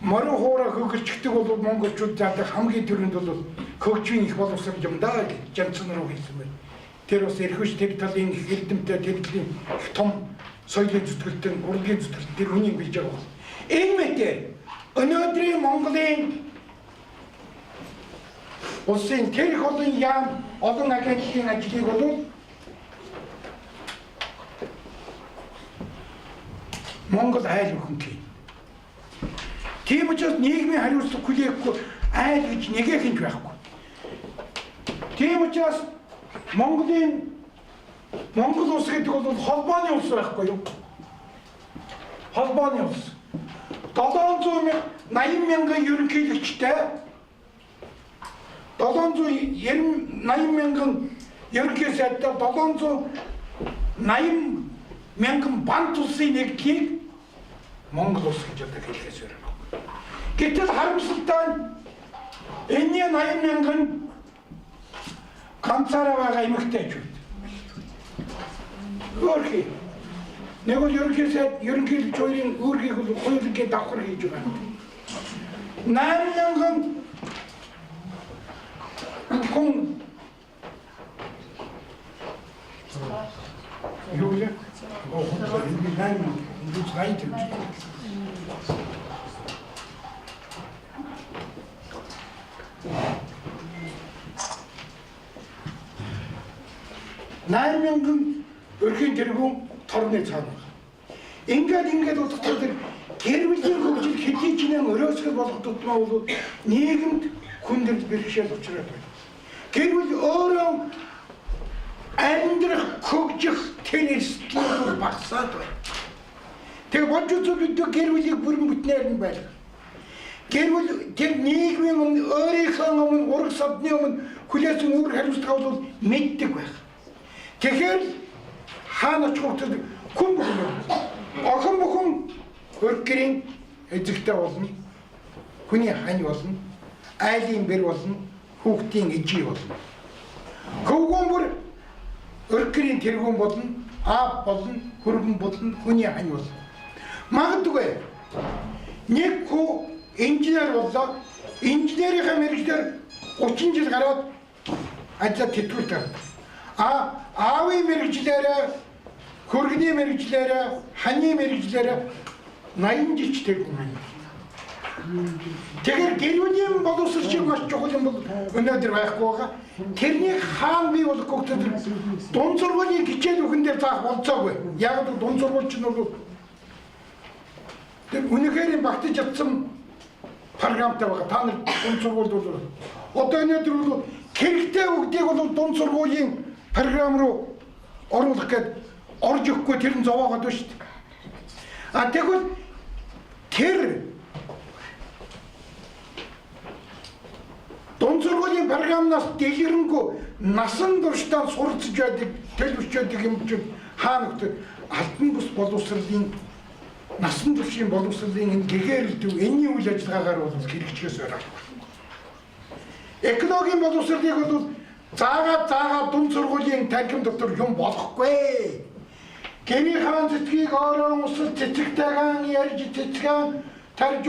морин хуураа хөгөлчдөг бол монголчууд заадаг хамгийн түрүүнд бол хөгжмийн их боловсрол юм да гэж Жанцсан руу хэлсэн байна. Тэр бас эрхвч тэр талын их эрдэмтэй тэр талын их том соёлын зүтгэлтэн, урлагийн зүтгэлтэн тэр хүнийг билж байгаа бол. Энэ мэт өнөөдрийн Монголын улсын тэр их олон яам олон агентлалын ажлыг бол Монгол айл өхөнхий. Тийм учраас нийгмийн хариуцлага хүлээхгүй айл гэж нэгээх юм байхгүй. Тийм учраас Монгол улс гэдэг бол холбооны улс байхгүй юу? Холбооны улс. 780 мянган ерөнхийлөгчтэй 780 мянган ерөнхий сайдтай 780 мянган бант улсын нэгдлийг Монгол улс гэж одоо хэлэхээс өөр байхгүй. Гэтэл харамсалтай нь энэний 80 мянган ганцаараа байгаа эмэгтэйчүүд. Өөрхий. Нэг бол ерөнхий сайд, ерөнхийлөгч хоёрын үүргийг бол хуулингийн давхар хийж байгаа. 8000 хүн юу вэ? Энэ 8000 энэ 8000 өрхийн тэргүүн торны цаана байна. Ингээд бодохдоо тэр гэр бүлийн хөгжил хэдий ч нэн өрөөсгөл болох тутмаа бол нийгэмд хүндрэл бэрхшээл учраад байна. Гэр бүл өөрөө амьдрах, хөгжих тэр эрсдэл бол багасаад байна. Тэгээ болж үзвэл бид гэр бүлийг бүрэн бүтнээр нь байх. Гэр бүл тэр нийгмийн өмнө, өөрийнхөө өмнө, ураг садны өмнө хүлээсэн үүрэг хариуцлага бол мэддэг байх. Тэгэхээр хаана очих вэ? Хүн бүхэн охин бүхэн хөргөрийн эзэгтэй болно. Хүний хань болно. Айлын бэр болно. Хүүхдийн ижий болно. Хөвгүүн бүр өргөрийн тэргүүн болно. Аав болно, хөргөн болно, хүний хань болно. Магадгүй нэг хүү инженер боллоо. Инженерийнхаа мэргэжлээр 30 жил гараад ажлаа тэтгэврт гардаг. А аавын мэргэжлээрээ, хөргөний мэргэжлээрээ, ханы мэргэжлээрээ 80 жил ч тэргүүн хань. Тэгэхээр гэр бүлийн боловсрол шиг маш чухал юм бол өнөөдөр байхгүй байгаа. Тэрнийг хаан бий болох гэдэг дунд сургуулийн хичээл үхэн дээр заах болцоогүй. Яг л дунд сургууль чинь бол тэр үнэхээр багтаж чадсан програмтай байгаа. Та нар дунд сургуульд бол одоо өнөөдөр бол хэрэгтэй өгдгийг бол дунд сургуулийн програм руу оруулах гээд орж өгөхгүй тэр нь зовоогод байна шүү дээ. А тэгвэл тэр дунд сургуулийн програмнаас дэлгэрэнгүй насан туршдаа суралцж байдаг, төлөвшөж байдаг юм чинь хаана нөхдөд алтан бус боловсролын насан туршийн боловсролын энэ гэгээрэл төв энэний үйл ажиллагаагаар бол хэрэгжихээс ойролцоо. Экологийн боловсролыг бол заагаа дунд сургуулийн танхим дотор юм болохгүй. Гэрийн хаан цэцгийг орон усал цэцэгтэйгэн ярьж цэцгэн тарж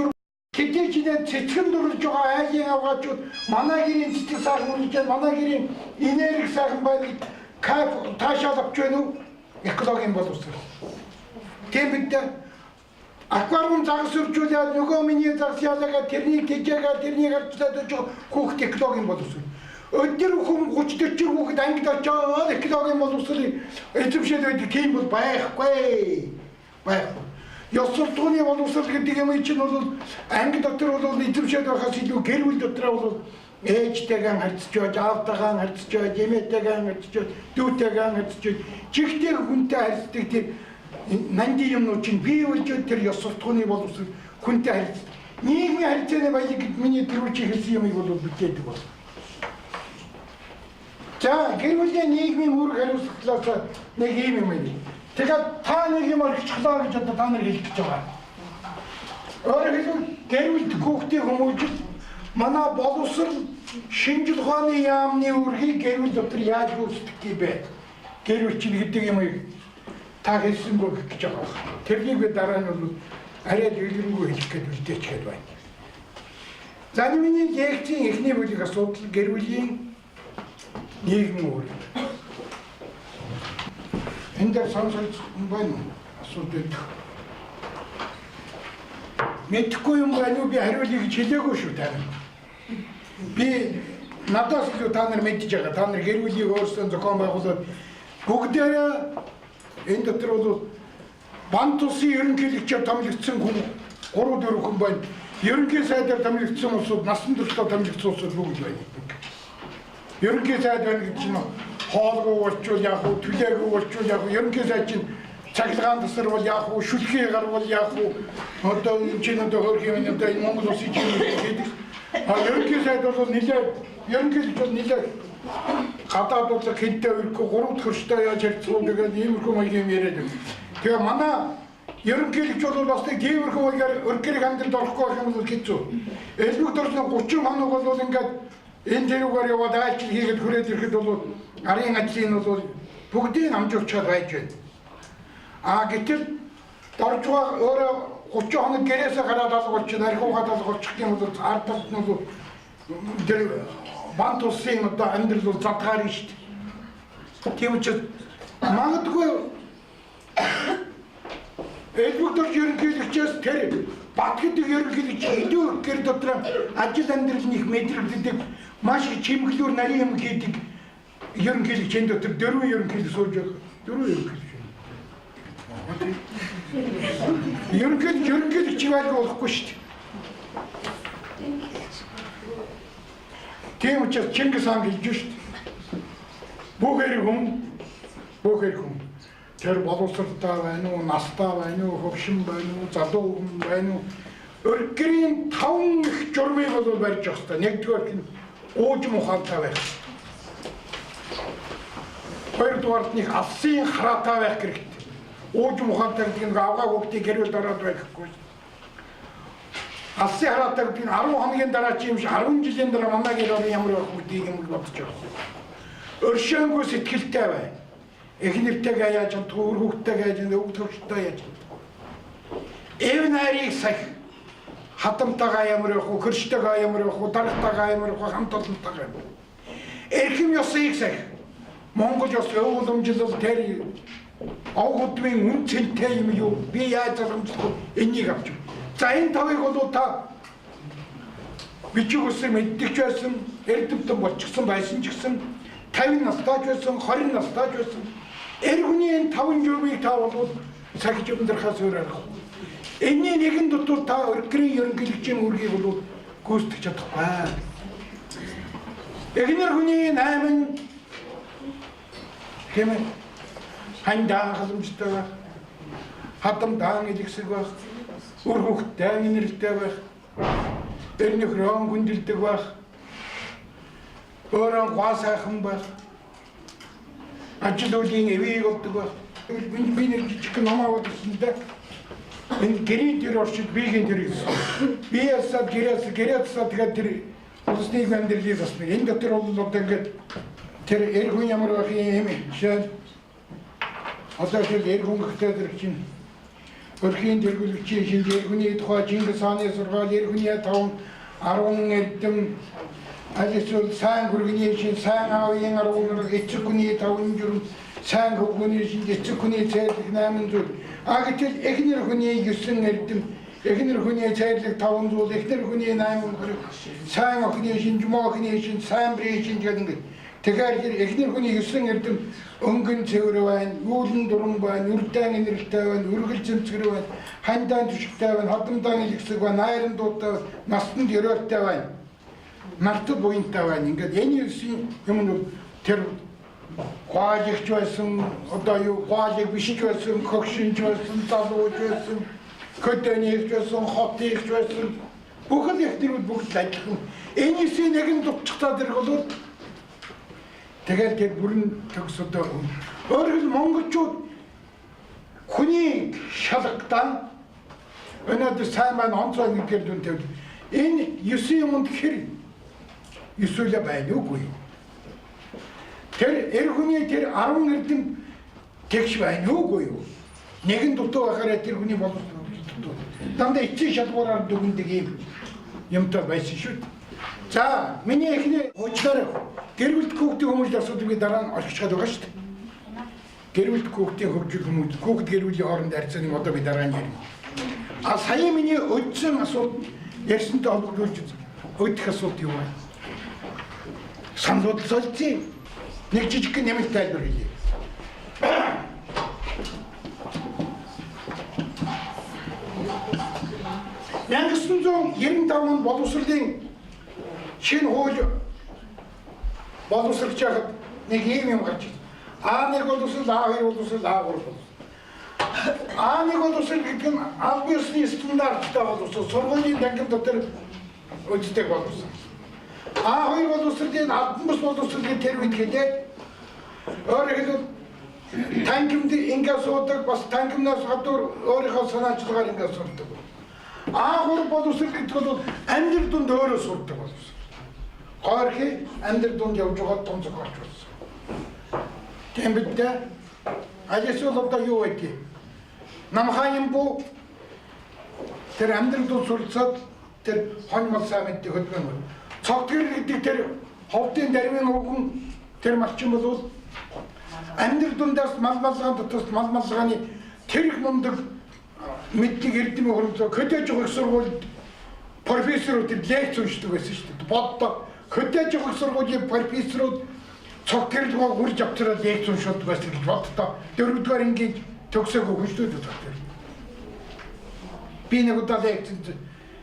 хэдий ч нэ цэцгэн дурлж байгаа айлын авгаачууд манай гэрийн цэцэг сайхан үргэлж байна, манай гэрийн энерги сайхан байна гэж кайф таашаал авч байна уу? Экологийн боловсрол. Тийм бид аквариум загас үржүүлээд нөгөө миний загас ялаагаа тэрнийг тэжээгээ тэрнийг авчлаад өж хүүхд экологийн боловсрол. Өдөр хүн 30 40 хүүхэд ангид очоод экологийн боловсролыг эзэмшээд байдаг тийм бол байхгүй. Байхгүй. Ёс суртахууны боловсрол гэдэг юм чинь бол анги дотор бол эзэмшээд байхаас илүү гэр бүл дотор бол ээжтэйгээ харьцаж байж, аавтайгаа харьцаж байж, эмээтэйгээ харьцаж байж, дүүтэйгээ харьцаж байж, чихтэй хүнтэй харьцдаг тэр нандин юмнууд чинь бий болж тэр ёс суртахууны боловсрол хүнтэй харьцдаг. Нийгмийн харьцааны баялаг гэд миний түрүүчийн хэлсэн юмыг бол бүтээдэг бол. За гэр бүлийн нийгмийн үүрэг хариуцлагаас нэг ийм юм байна. Тэгэхээр та нэг юм орхичлаа гэж одоо та нар хэлэх гэж байгаа. Өөрөөр хэлбэл гэр бүлд хүүхдийг хүмүүжил манай боловсрол шинжил ухааны яамны үүргийг гэр бүл дотор яаж гүйцэтгэх юм бэ? Гэр бүл чинь гэдэг юмыг та хэлсэнгүй гэж байгаа. Тэрнийг би дараа нь бол арай дэлгэрэнгүй хэлэх гээд үлдээчгээд байна. За миний лекцийн эхний бүлэг асуудал гэр бүлийн нийгмийн үүрэг. Энэ дээр сонсож байна уу? Асуудал. Мэдэхгүй юм байна уу? Би хариулъя гэж хэлээгүй шүү та нар. Би надаас илүү та нар мэдж байгаа. Та нар гэр бүлийг өөрсдөө зохион байгуулад бүгдээрээ энэ дотор бол Бант улсын ерөнхийлөгчөөр томилогдсон хүн 3-4 хүн байна. Ерөнхий сайдаар томилогдсон улсууд, насан туршдаа томилогдсон улсууд бүгд байна. Ерөнхий сайд байна гэж чинь хоолгүй болчвол яах вэ, түлээгүй болчвол яах вэ, ерөнхий сайд чинь цахилгаан тасарвал яах вэ, шүлхий гарвал яах вэ, одоо энэ чинь одоо хөөрхий юм одоо энэ Монгол улсын чинь гэдэг. А ерөнхий сайд бол нэлээд ерөнхийлөгч бол нэлээд гадаад бодлого хинтээ өрөхгүй 3 дахь хөрштэй яаж харьцах вэ гэдэг иймэрхүү маягийн юм яриад байна. Тэгээ манай ерөнхийлөгч бол бас нэг тиймэрхүү маягаар өргөрийг амьдралд орохгүй байх юм бол хэцүү. Элбэг дорсон 30 хоног бол ингээд энэ тэрүүгээр яваад айлчил хийгээд хүрээд ирэхэд бол арын ажлын бол бүгдийг амжуулчаад байж байна. А гэтэл Доржуга өөрөө 30 хоног гэрээсээ гараад алга болчих, архиугаад алга болчих юм бол ард талд нь бол тэр бант улсын одоо амьдрал бол задгаар нь шүү дээ. Тийм учраас магадгүй Элбэг дорж ерөнхийлөгчөөс тэр Бат гэдэг ерөнхийлөгч илүү их гэр дотор ажил амьдрал нь их мэдрэгддэг, маш их чимэглүүр нарийн юм хийдэг ерөнхийлөгч энэ дотор дөрвөн ерөнхийлөгч сууж байгаа. Дөрвөн ерөнхийлөгч. Ерөнхийлөгч байлгүй болохгүй шүү дээ. Тийм учраас Чингис хаан хэлж шүү дээ. Бүх эрг хүн тэр боловсралтай байна уу, настай байна уу, хөгшин байна уу, залуу хүн байна уу, өргөрийн 5 их журмыг бол барьж явах хэрэгтэй. Нэгдүгээр нь уужим ухаантай байх хэрэгтэй. Хоёрдугаарт нь алсын хараатай байх хэрэгтэй. Уужим ухаантай гэдэг нь авгаа хүүхдийг гэрвэл ороод байхгүй. Алсын хараатай гэдэг нь 10 хоногийн дараа чи юм шиг 10 жилийн дараа манай гэр орон ямар байх гэдгийг юм бодож байгаа. Өршөөнгүй сэтгэлтэй бай. Эхнэртэйгээ яаж чадах, үр хүүхдтэйгээ яаж, өвөг төвчтэй яаж чадах. Эв найрыг сах, хатамтайгаа ямар явах уу, хөрштэйгээ ямар явах уу, даргатайгаа ямар явах уу, хамт олонтойгоо ямар. Эрхэм ёсыг сах. Монгол ёс өв уламжлал тэр ов хөдмийн үн цэнтэй юм юу? Би яаж залгамжлах вэ? Энийг авч. За энэ тавыг бол та бичиг үсэг мэддэг ч байсан, эрдэмтэн болчихсон байсан ч гэсэн 50 настай ч байсан, 20 настай ч байсан эр хүний энэ таван журмыг та бол сахиж өндрөхөөс өөр аргагүй. Энэний нэгэн дутуу та өргөрийн ерөнхийлөгчийн үүргийг бол гүйцэтгэж чадахгүй. Эхнэр хүний 8 тийм ээ хандаан халамжтай байх, хадамдаан илгэсэг байх, үр хүүхдтэй инэрэлтэй байх, эр нөхрөө хүндэлдэг байх, өөрөө гоо сайхан байх, ажил үйлийн эвийг олдог байх. Би нэг жижиг ном аваад ирсэн дээ. Энэ гэрийн тэр орчид биеийн тэр гэсэн. Би ясаад гэрээс тэгээд тэр улс нийгэм амьдралыг засна. Энэ дотор бол одоо ингээд тэр эр хүн ямар байх юм жишээ одоо тэр эр хүн гэхдээ тэр чинь өрхийн тэргүүлэгчийн шинж эр хүний тухай Чингис хааны сургаал эр хүний 5 10 эрдэм аль эсвэл сайн хүргэний шинж сайн аавын 10 эцэг хүний 5 журам сайн хөвгөний шинж эцэг хүний цайлах 8 зүйл. А гэтэл эхнэр хүний 9 эрдэм, эхнэр хүний цайлах 5 зүйл, эхнэр хүний 8 хориг, сайн охины шинж, муу охины шинж, сайн брийн шинж гэдэг ингээд. Тэгэхээр эхнэр хүний 9 эрдэм өнгөн цэвэр байна, үүлэн дуран байна, үрдээн инэрэлтэй байна, үргэлж зэмцгэр байна, хандаан түшигтэй байна, хадамдаан илгэсэг байна, найран дуутай байна, настанд ерөөлтэй байна, нартад буянтай байна. Ингээд энэ 9 юм нь тэр гуайлагч байсан, одоо юу гуайлаг бишж байсан, хөгшинч байсан, залууч байсан, хөдөөнийгч байсан, хотыгч байсан. Бүхэл эхнэрүүд бүгд л адилхан. Энэ 9-ийн нэгэн дутчихтаа тэр бол тэгэл тэр бүрэн төгс одоо өөрөөр монголчууд хүний шалгадаан өнөөдөр сайн маань онцгой гэдгээр дүн тавьд. Энэ 9 юмд хэр ёсуулаа байна уугүй юу? Тэр эр хүний тэр 10 эрдэм тэгш байна уугүй юу? Нэгэн дутуу байхаараа тэр хүний боловсрол дутуу. Дандаа эцсийн шалгуураар дүгнэдэг юм юмтай байсан шүү дээ. За миний эхний хуучлаар гэр бүлд хүүхдийн хүмүүжил асуудлыг дараа нь орхиж байгаа шүү дээ. Гэр бүлд хүүхдийн хөгжил хүмүүжил, хүүхд гэр бүлийн хооронд харьцааны одоо би дараа нь ярина. А сая миний өдсөн асуулт ярьсантай холбогдуулж өдөх асуулт юу вэ? Санал солилцъё. Нэг жижиг нэмэлт тайлбар хийе. 1995 онд боловсролын шинэ хууль боловсрож байхад нэг ийм юм гарч ирсэн. А1 боловсрол, А2 боловсрол, А3 боловсрол. А1 боловсрол гэдэг нь аль биесний стандарттай боловсрол, сургуулийн танхим дотор үздэг боловсрол. А2 боловсролын албан бус боловсрол гэх тэр үед хэлээд өөрөөр хэлбэл танхимд ингэ суудаг, бас танхимнаас гадуур өөрийнхөө санаачлагаар ингэ сурдаг. А3 боловсрол гэдэг бол амьдрал дунд өөрөө сурдаг боловсрол. Гойрхи амьдрал дунд явж байгаа том зохиолч болсон. Тийм бид аль эсвэл одоо юу вэ? Намхайн буу тэр амьдрал руу суралцаад тэр хонь мал сайн мэддэг хөдөлгөөн. Цогтгэр гэдэг тэр ховдын дарвын өвгөн тэр малчин бол амьдрал дундаас мал малгаан дотроос мал малгааны тэр их мундаг мэддэг эрдэм хөрөмцөө хөдөөж их сургуульд профессорууд тэр лекц уншдаг байсан шүү дээ. Боддоо хөдөөж их сургуулийн профессорууд цогтгэр рүү үрж авчраад лекц уншуулдаг байсан гэж боддоо. Дөрөвдүгээр ангийн төгсөөгүй хүн шүү дээ цогтгэр. Би нэг удаа лекцэнд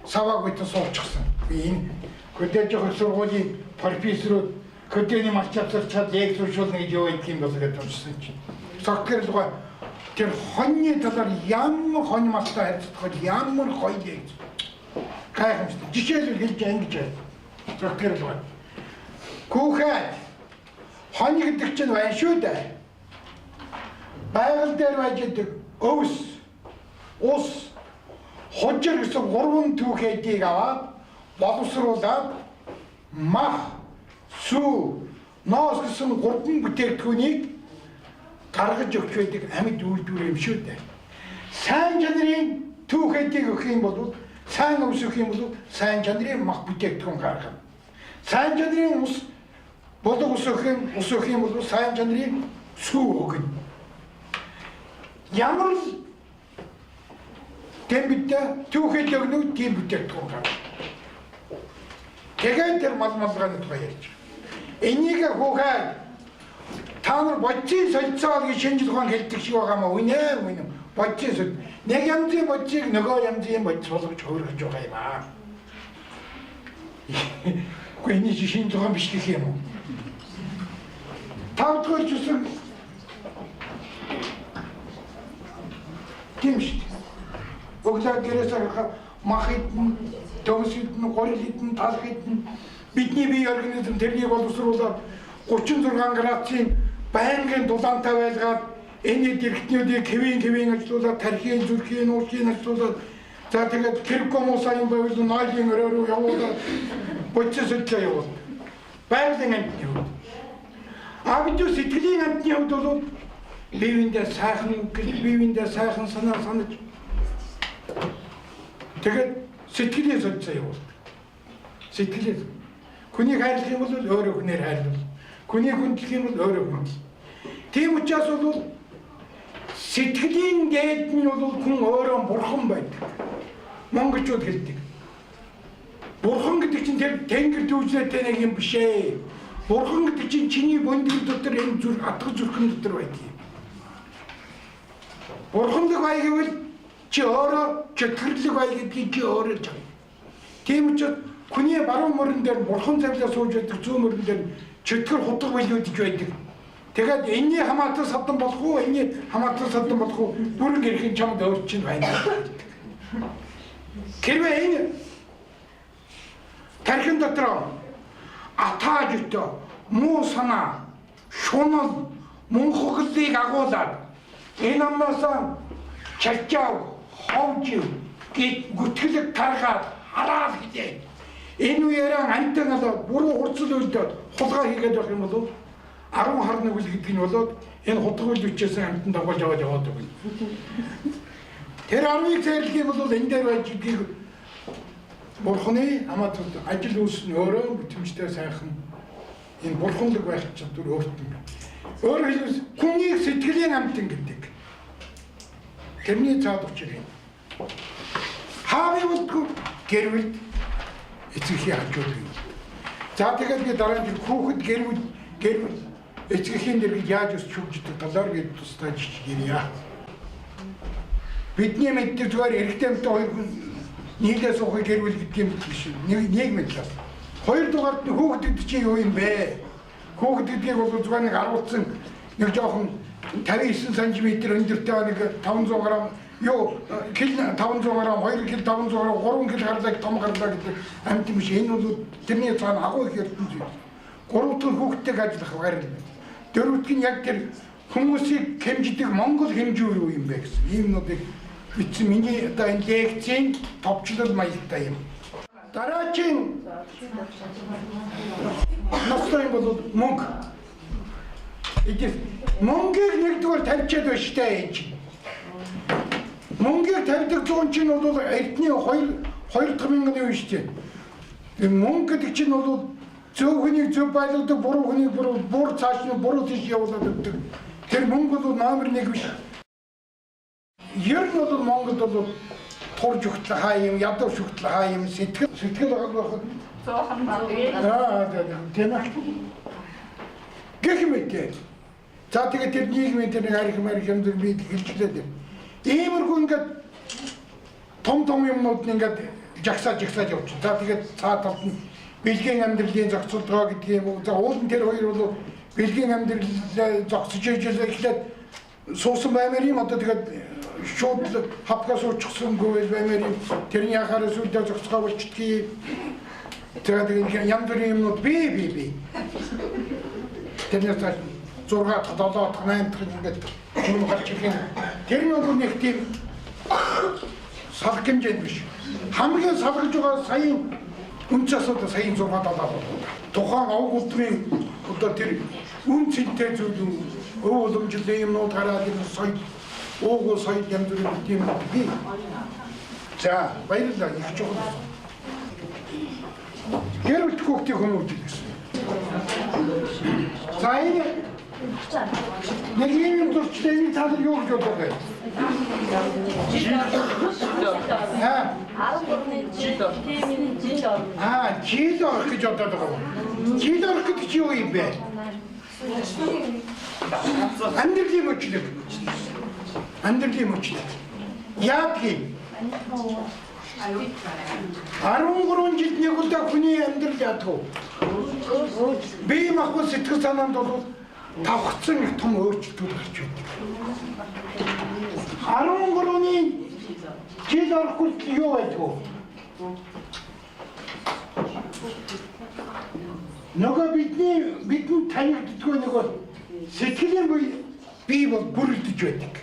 саваагүй суучихсан. Би энэ хөдөөж их сургуулийн профессорууд хөдөөний малч авчирчаад лекц уншуулна гэж юу гэдэг юм бол гэж уншсан чинь. Цогтгэр рүү тэр хоньны талаар ямар хонь малтай харьцах бол ямар гоё лекц. Гайхамшигтай. Жишээлбэл хэлж ингэж байна. Цогтгэр рүү. Хүүхэд хонь гэдэг чинь байна шүү дээ. Байгаль дээр байж идэг өвс, ус, хужир гэсэн гурван түүхээдийг аваад боловсруулад мах, сүү, ноос гэсэн гурван бүтээгдэхүүнийг гаргаж өгч байдаг амьд үйлдвэр юм шүү дээ. Сайн чанарын түүхээдийг өгөх юм бол сайн өвс өгөх юм бол сайн чанарын мах бүтээгдэхүүн гаргана. Сайн чанарын ус болог ус өгөх юм бол сайн чанарын сүү өгнө. Ямар л тэмбэдэ түүхэд өгнө тийм бүтээгдэхүүн гаргана. Тэгээд тэр мал малгааны тухай ярьж байгаа. Энийг хүүхэд та нар бодцын солилцоо гэж шинжил ухаан хэлдэг шиг байгаа мó үнэ үнэ бодцын сол нэг янзын бодцыг нөгөө янзын бодц болгож хөөргөж байгаа юм аа. Үгүй энэ чинь шинжил ухаан биш гэх юм уу? Тавдугаар чүсэн тийм шүү дээ. Өглөө гэрээс гарах мах идэн, төмс идэн, горил идэн, талх идэн бидний бие организм тэрнийг боловсруулаад 36 градусын байнгын дулаантай байлгаад энэ дэрхтнүүдийг хэвийн ажилуулад тархийн, зүрхийн, уушгийн ажилуулад за тэгээд киркомуса юм байвал нойлын өрөө рүү явуулаад бодис солилцоо явуулдаг. Байгалийн амьтны хувьд. А бид сэтгэлийн амьтны хувьд бол биевиндээ сайхан үг гэж биевиндээ сайхан санаа санаж тэгээд сэтгэлийн солилцоо явуулдаг. Сэтгэлийн. Хүнийг хайрлах юм бол өөрөө хүнээр хайрлал. Хүнийг хүндлэх юм бол өөрөө хүндэл. Тийм учраас бол сэтгэлийн дээд нь бол хүн өөрөө бурхан байдаг. Монголчууд хэлдэг. Бурхан гэдэг чинь тэр тэнгэр дүүжлээтэй нэг юм биш ээ. Бурхан гэдэг чинь чиний бөндгөл дотор энэ зүрх атга зүрхэн дотор байдаг юм. Бурханлаг бай гэвэл чи өөрөө чөтгөрлөг бай гэдгийг чи өөрөө чам. Тийм учраас хүний баруун мөрөн дээр бурхан завлаа сууж байдаг, зүүн мөрөн дээр чөтгөр хутга билүүдж байдаг. Тэгээд энэний хамаатан садан болох уу, энэний хамаатан садан болох уу, бүрэн гэрхэн чамд өөр чинь байна. Хэрвээ энэ тархин дотор атаа жөтөө муу санаа, шунал, мунхаглалыг агуулад энэ амнаас чачаав, ховж гэт гүтгэлэг таргаад хараал хилээ. Энэ үеэр амтан алаад буруу хурцл үлдээд хулгай хийгээд байх юм бол 10 хар нүгэл гэдэг нь болоод энэ хутга үл үчээсэн амтан дагуулж аваад яваад өгнө. Тэр 10-ыг зэрлэх юм бол энэ дээр байж гэдгийг бурхны хамаат ажил үйлс нь өөрөө бүтэмжтэй сайхан энэ бурханлаг байх чадвар өөрт нь. Өөрөөр хэлбэл хүнийг сэтгэлийн амтан гэдэг. Тэрний цаад учир юм. Хаавын болдгоо гэр бүлд эцэгхийн хажууд бий. За тэгээд би дараа нь хүүхэд гэр бүл эцэгхийн дэргэд яаж өсч хөгждөг талаар би тусдай жишээ ярья. Бидний мэддэг зүгээр эрэгтэй эмэгтэй хоёр хүн нийлээ суухыг гэр бүл гэдэг юм биш. Нийгмийн талаас. Хоёрдугаарт нь хүүхэд гэдэг чинь юу юм бэ? Хүүхэд гэдгийг бол зүгээр нэг аруулсан нэг жоохон 59 см өндөртэй нэг 500 г юу кил 500 г 2 кил 500 г 3 кил гарлаа том гарлаа гэдэг амьд юм биш. Энэ бол тэрний цаана агуу их ертөнц юм. Гурав дахь хүүхдтэйг ажиллах байр. Дөрөвдөх нь яг тэр хүмүүсийг хэмждэг Монгол хэмжүүр юу юм бэ гэсэн. Ийм нуудыг бичсэн миний одоо энэ лекцийн товчлол маягтай юм. Дараагийн ноцтой юм бол мөнгө. Эдгээр мөнгийг нэгдүгээр тавьчаад байна штэ энэ чинь. Мөнгийг тавьдаг зүүн чинь бол эрдний 2 2 дахь мянганы үе шүү дээ. Тэр мөнгө гэдэг чинь бол зөв хүнийг зөв байлгадаг, буруу хүнийг буруу, бур цааш нь буруу тийш явуулаад өгдөг. Тэр мөнгө бол номер 1 биш. Ер нь бол Монголд бол тур жүхтэл хаа юм, ядуу шүхтэл хаа юм, сэтгэл байх. Зуухан баг. Аа тийм ээ. Гэх мэт. За тэгээд тэр нийгмийн тэр нэг арх марх юм зүр би хэлжлээ. Иймэрхүү ингээд том том юмнууд нь ингээд жагсаа жагсааж явчих. За тэгээд цаа талд нь бэлгийн амьдралын зохицолдгоо гэдэг юм уу. За уулын тэр хоёр бол бэлгийн амьдрал зогсож ижил эхлээд суусан баймаар юм. Одоо тэгээд шууд хавка суучихсангүй баймаар юм. Тэрний яхаараа сүлдээ зогсгоо болчдгийг. Тэгээд янз бүрийн юмнууд би. Тэрнээс цааш 6 дахь, 7 дахь, 8 дахь ингээд юм гарч ирэх юм. Тэр нь бол нэг тийм салах хэмжээнд биш. Хамгийн салгаж байгаа саяын үнцээс одоо саяын 6 7 болов. Тухайн овг улмын одоо тэр үн цэнтэй зүйл өв уламжлалын юмнууд гараад ирсэн соёл, уугуул соёл янз бүрийн тийм би. За баярлалаа, их чухал. Гэр бүл хүүхдийг хүмүүжил гэсэн. За энэ нэг юм зурчлаа, энэ та нар юу гэж бодох вэ? Аа 13-ны жил тиймийн жил орно. Аа, жил орох гэж бодоод байгаа юм. Жил орох гэдэг чи юу юм бэ? Амьдралын мөчлөг. Амьдралын мөчлөг. Яадаг юм? 13 жилд нэг удаа хүний амьдрал яадаг вэ? Бие махбод сэтгэл санаанд бол давхцсан их том өөрчлөлтүүд гарч байдаг. 13-ны жил орох хүртэл юу байдаг вэ? Нөгөө бидэнд танигддаггүй нөгөө сэтгэлийн бие бол бүрэлдэж байдаг.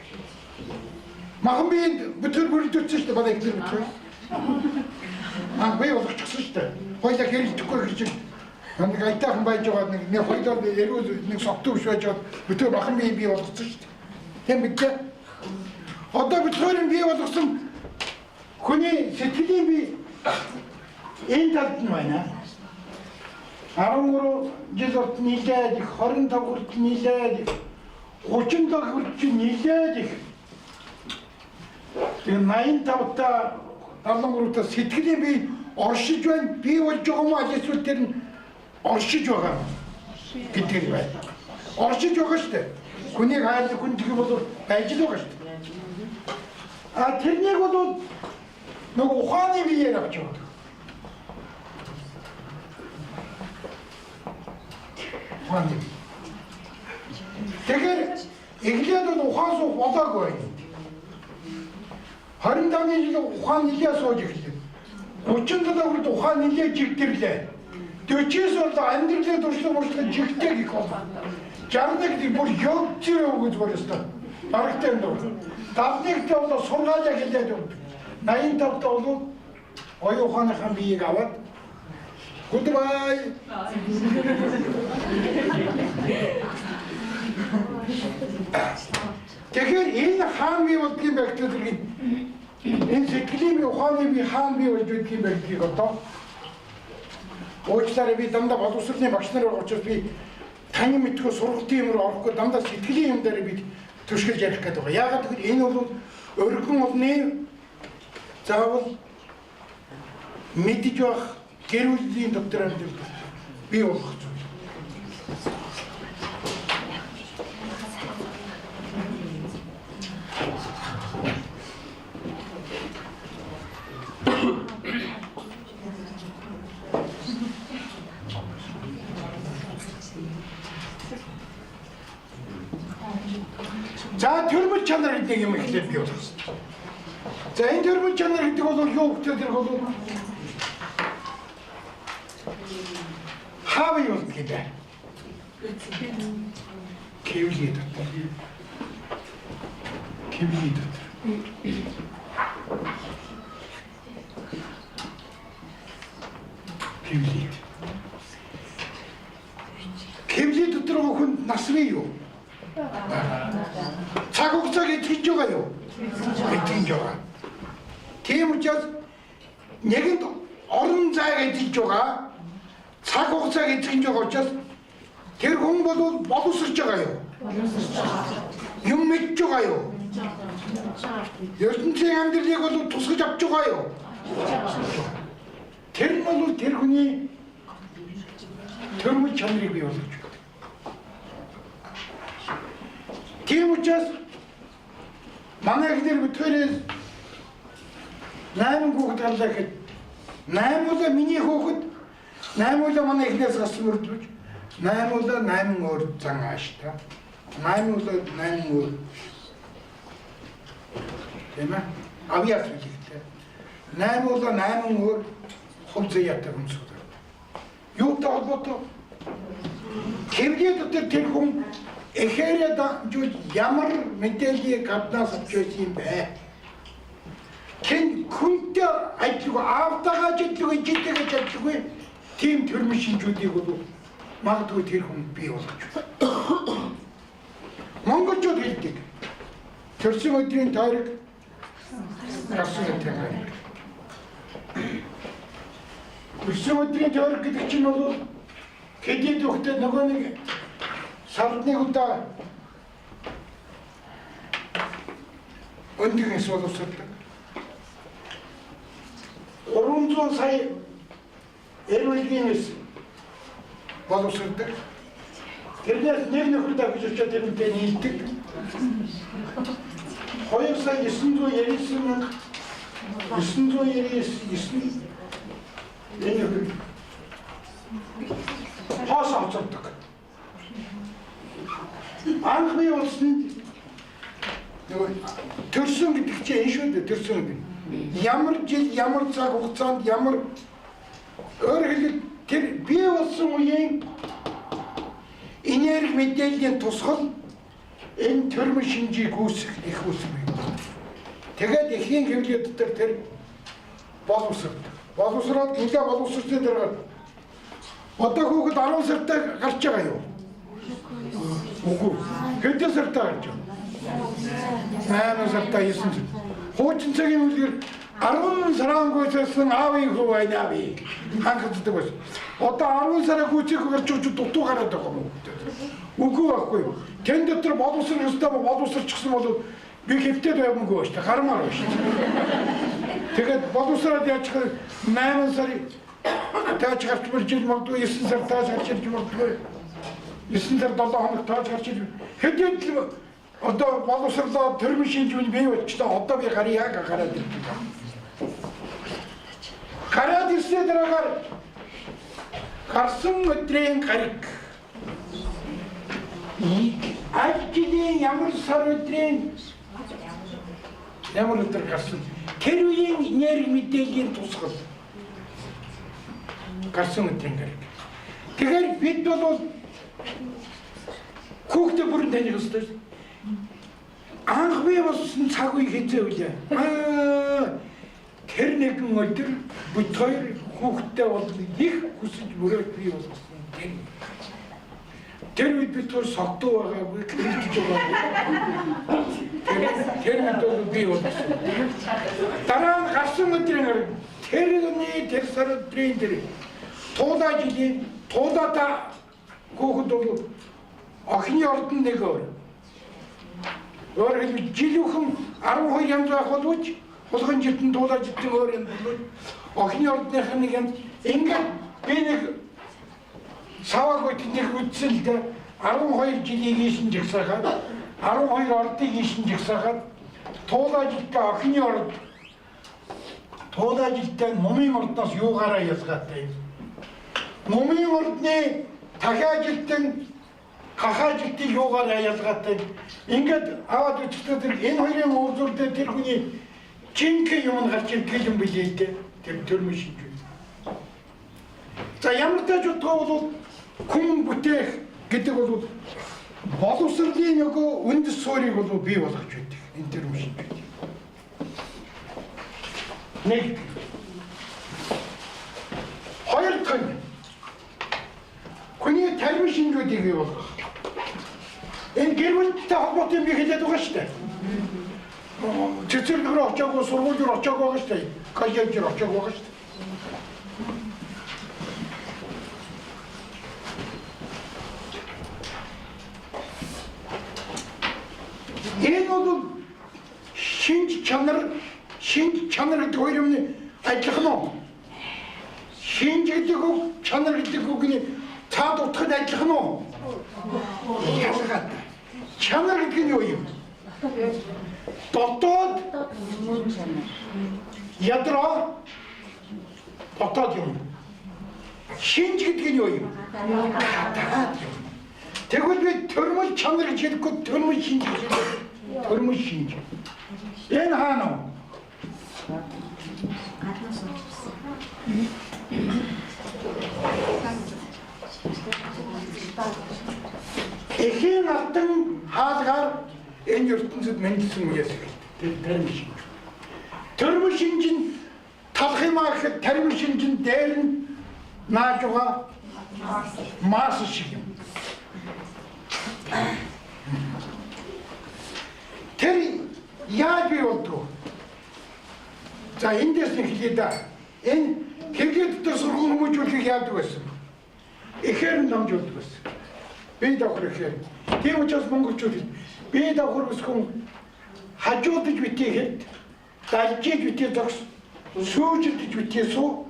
Махан биед бүтэр бүрэлдсэн шүү дээ, манай эхнэр бүтэр. Аа би болгочихсон шүү дээ. Хоёлаа хэрэлдэхгүй гэж нэг аятайхан байж байгаа нэг хоёлоо эрүүл нэг согтуу биш байж байгаа бүтэр махан бие бий болгоцсон шүү дээ. Тийм мэдээ. Одоо бүтгэрийн бие болгосон хүний сэтгэлийн бие энэ талд нь байна. 13 жил урт нийлээд их, 25 хүртэл нийлээд их, 37 хүртэл нийлээд их. Тэгээ 85-та 73-та сэтгэлийн бие оршиж байна, бий болж байгаа юм аль эсвэл тэр нь оршиж байгаа гэдэг нь байна. Оршиж байгаа шүү дээ. Хүнийг хаалт хүн гэх бол байж л байгаа шүү дээ. А тэрнийг бол нөгөө ухааны биеэр авч явдаг. Ухааны бие. Тэгэхээр эхлээд бол ухаан суух болоогүй байна. 25 жил ухаан нэлээ сууж эхлэв. 37 хүрд ухаан нэлээ жигдэрлээ. 49 бол амьдралын туршлага муршлага жигтэй гэх бол. 61 бүр ёгцэр гэж бүр ёстой. Барагтай юм даа. 71-т бол сургаалаа хэлээд өгдөг. 85-т бол оюун ухааныхаа биеийг аваад goodbye. Тэгэхээр энэ хаан бий болдгийн байдлыг энэ сэтгэлийн бие, ухааны бие, хаан бий болж байдгийн байдлыг одоо уучлаарай, би дандаа боловсролын багш нар байгаа учраас би таны мэдгүй сургалтын юм руу орохгүй дандаа сэтгэлийн юм дээр би түшгэлж ярих гэдэг байгаа. Яагаад гэвэл энэ бол өргөн олны заавал мэдж байх гэр бүлийн дотор амьдрал бий болох зүйл. За төрмөл чанар гэдэг юм эхлээд бий болох хэрэгтэй. За энэ төрмөл чанар гэдэг бол юу гэдэг тэр бол хаав юу гэдэг. Кэвлий дотор. Кэвлий дотор. Кэвлий. Кэвлий дотор хүн нас бий юу? Цаг хугацааг итгэж байгаа юу? Итгэж эзэлж байгаа. Тийм учраас нэгэнд орон зайг эзэлж байгаа, цаг хугацааг эзэлж байгаа учраас тэр хүн бол боловсрч байгаа юу? Боловсрч байгаа. Юм мэдж байгаа юу? Ертөнцийн амьдралыг бол тусгаж авч байгаа юу? Тэр нь бол тэр хүний төрмөл чанарыг бий болгож өгдөг. Тийм учраас манай эхнэр битгээрээс 8 хүүхэд гарлаа гэхэд 8 удаа миний хүүхэд, 8 удаа манай эхнээс гарсан мөрдвөж, 8 удаа 8 өөр зан ааштай. 8 удаа 8 өөр. Тийм ээ? Авьяас билэгтэй. 8 удаа 8 өөр хувь заяатай хүн сүлээ. Юутай холбоотой? Хэвлээ дотор тэр хүн эхээрээ дамжуулж ямар мэдээллийг гаднаас авч байсан юм бэ? Хэн хүнтэй ажиллах, аавтайгаа ажиллах, ижитэйгээ ажиллах тийм төрмөн шинжүүдийг бол магадгүй тэр хүн бий болгож байна. Монголчууд хэлдэг. Төрсөн өдрийн тойрог, гарсан өдрийн тойрог. Төрсөн өдрийн тойрог гэдэг чинь бол хэдий дөхтэй нөгөө нэг сард нэг удаа өндгөн эс боловсролдог. 300 сая эрүүлийн эс боловсролдог. Тэрнээс нэг нөхөр давхиж очиод тэрнтэй нийлдэг. 2 сая 999 мянга 999 энэ нөхөр хоос авцардаг. Анх бий болсон нөгөө төрсөн гэдэг чинь энэ шүү дээ, төрсөн гэдэг. Ямар жил, ямар цаг хугацаанд, ямар өөрөөр хэлбэл тэр бий болсон үеийн энерги мэдээллийн тусгал энэ төрмөн шинжийг үүсгэх их үүсэх бий. Тэгээд эхийн хэвлэл дотор тэр боловсрдог. Боловсроод нэлээ боловсрсны дараа одоо хүүхэд 10 сартай гарч байгаа юу? Үгүй. Хэдэн сартай гарч байгаа? 8 сартай, 9 сар. Хуучин цагийн үлгэр 10 сараа гүйцэтгэсэн аавын хүү байна би. Хангацдаг байсан. Одоо 10 сараа гүйцэх гарч өгч дутуу гараад байгаа юм уу? Үгүй байхгүй. Тэн дотор боловсрох ёстой боловсрчихсан бол би хэвтээд байгаагүй ба шүү дээ. Гармаар ба шүү дээ. Тэгээд боловсроод яаж 8 сар тааж гарч ирж магадгүй, 9 сар тааж гарч ирж магадгүй. 9 сар 7 хоног тааж гарч ирж. Хэдийд л одоо боловсрлоо төрмөн шинжүүл бий болчлоо. Одоо би гарьяа гараад ирж байгаа. Гараад ирсний дараагаар гарсан өдрийн гариг аль жилийн ямар сар өдрийн ямар өдөр гарсан тэр үеийн энерги мэдээллийн тусгал гарсан өдрийн гариг. Тэгэхээр бид бол хүүхдээ бүрэн таних ёстой. Анх бий болсон цаг үе хэзээ үлээ. Тэр нэгэн өдөр бүт хоёр хүүхдтэй бол их хүсэж мөрөөд бий болгосон тэр. Тэр үед бид хоёр согтуу байгаагүй, гэрэлтэж байгаагүй. Тэр үед бол бий болгосон. Дараа нь гарсан өдрийн гариг тэрний тэр сар өдрийн тэр туулаа жилийн туулаата хүүхэд бол охины ордон нэг өөр. Өөрөөр хэлбэл жил үхэн 12 янз байх боловч хулган жилтэн туулаа жилтэн өөр янз боловч охины ордных нэг янз. Ингээд би нэг саваагүй тэнийг үтсэн л дээ. 12 жилийг ийшин жагсаахад 12 ордыг ийшин жагсаахад туулаа жилтэн охины орд туулаа жилтэн нумын ордноос юугаараа ялгаатай юм? Нумын ордны дахиа жилтэн хахаа жилтийг юугаараа ялгаатай. Ингээд аваад үзэхдээ тэр энэ хоёрын уулзуултад тэр хүний жинхэнэ юм нь гарч ирэх юм билээ л дээ. Тэр төрмөн шинжүү. За ямар тач утгаа бол хүн бүтээх гэдэг бол боловсролын нөгөө үндэс суурийг бол бий болгож байдаг. Энэ төрмөн шинжүү. Нэг. Хоёр дахь нь хүний тарвин шинжүүдийг бий болгох. Энэ гэр бүлтэй холбоотой юм би хэлээд байгаа шүү дээ. Цэцэрлэг рүү очиагүй, сургууль руу очиагүй байгаа шүү дээ. Коллеж руу очиагүй байгаа шүү дээ. Энэ бол шинж чанар, шинж чанар гэдэг хоёр юмны адилхан уу? Шинж гэдэг үг, чанар гэдэг үгний цаад утга нь адилхан уу? Ялгаатай. Чанар гэдэг нь юу юм? Дотоод ядраа, дотоод юм. Шинж гэдэг нь юу юм? Гадаад юм. Тэгвэл би төрмөл чанар гэж хэлэхгүй, төрмөл шинж гэж хэлэхгүй. Төрмөл шинж. Энэ хаана вэ? Эхийн алтан хаалгаар энэ ертөнцид мэндэлсэн үеэс эхэлдэг. Тарим шинж. Төрмөл шинж нь талах юм аа гэхэд тарим шинж нь дээр нь нааж байгаа мас шиг юм. Тэр яаж бий болдгоо? За, эндээс нь эхлэе да. Энэ хэргээ дотор сургууль хүмүүжүүлэхийг яадаг байсан? Эхээр нь дамжуулдаг байсан. Бие давхар ихээр. Тийм учраас монголчууд бие давхар өсгөн хажуудаж битгий хэд, далжиж битгий зогс, сүүжилдэж битгий суу,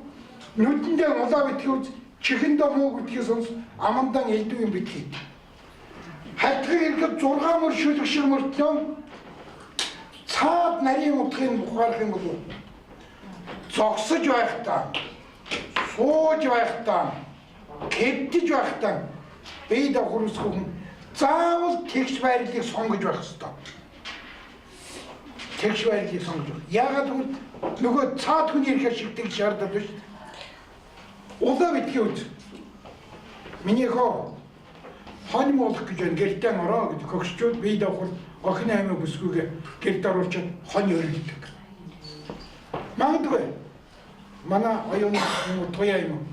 нүдэндээ улаа битгий үз, чихэндээ мууг битгий сонс, амандан элдв юм битгий. Хатгын ирэхэд 6 мөр шүлэг шиг мөртлөө цаад нарийн утгыг ухаарах юм бол зогсож байхдаа, сууж байхдаа, хэвтэж байхдаа бие давхар өсгөн заавал тэгш байрлалыг сонгож байх ёстой. Тэгш байрлалыг сонгож байх. Яагаад гэвэл нөгөө цаад хүний ирэхээр шиг тэгш шаардлагатай шүү дээ. Улаа битгий үз. Миний хоо хонь муулах гэж байна. Гэртээ ороо гэж хөгшчүүд бие давхар охины аймаа бүсгүйгээ гэрт оруулчаад хонь өрөлдөг. Магадгүй манай оюун юм уу, туяа юм уу?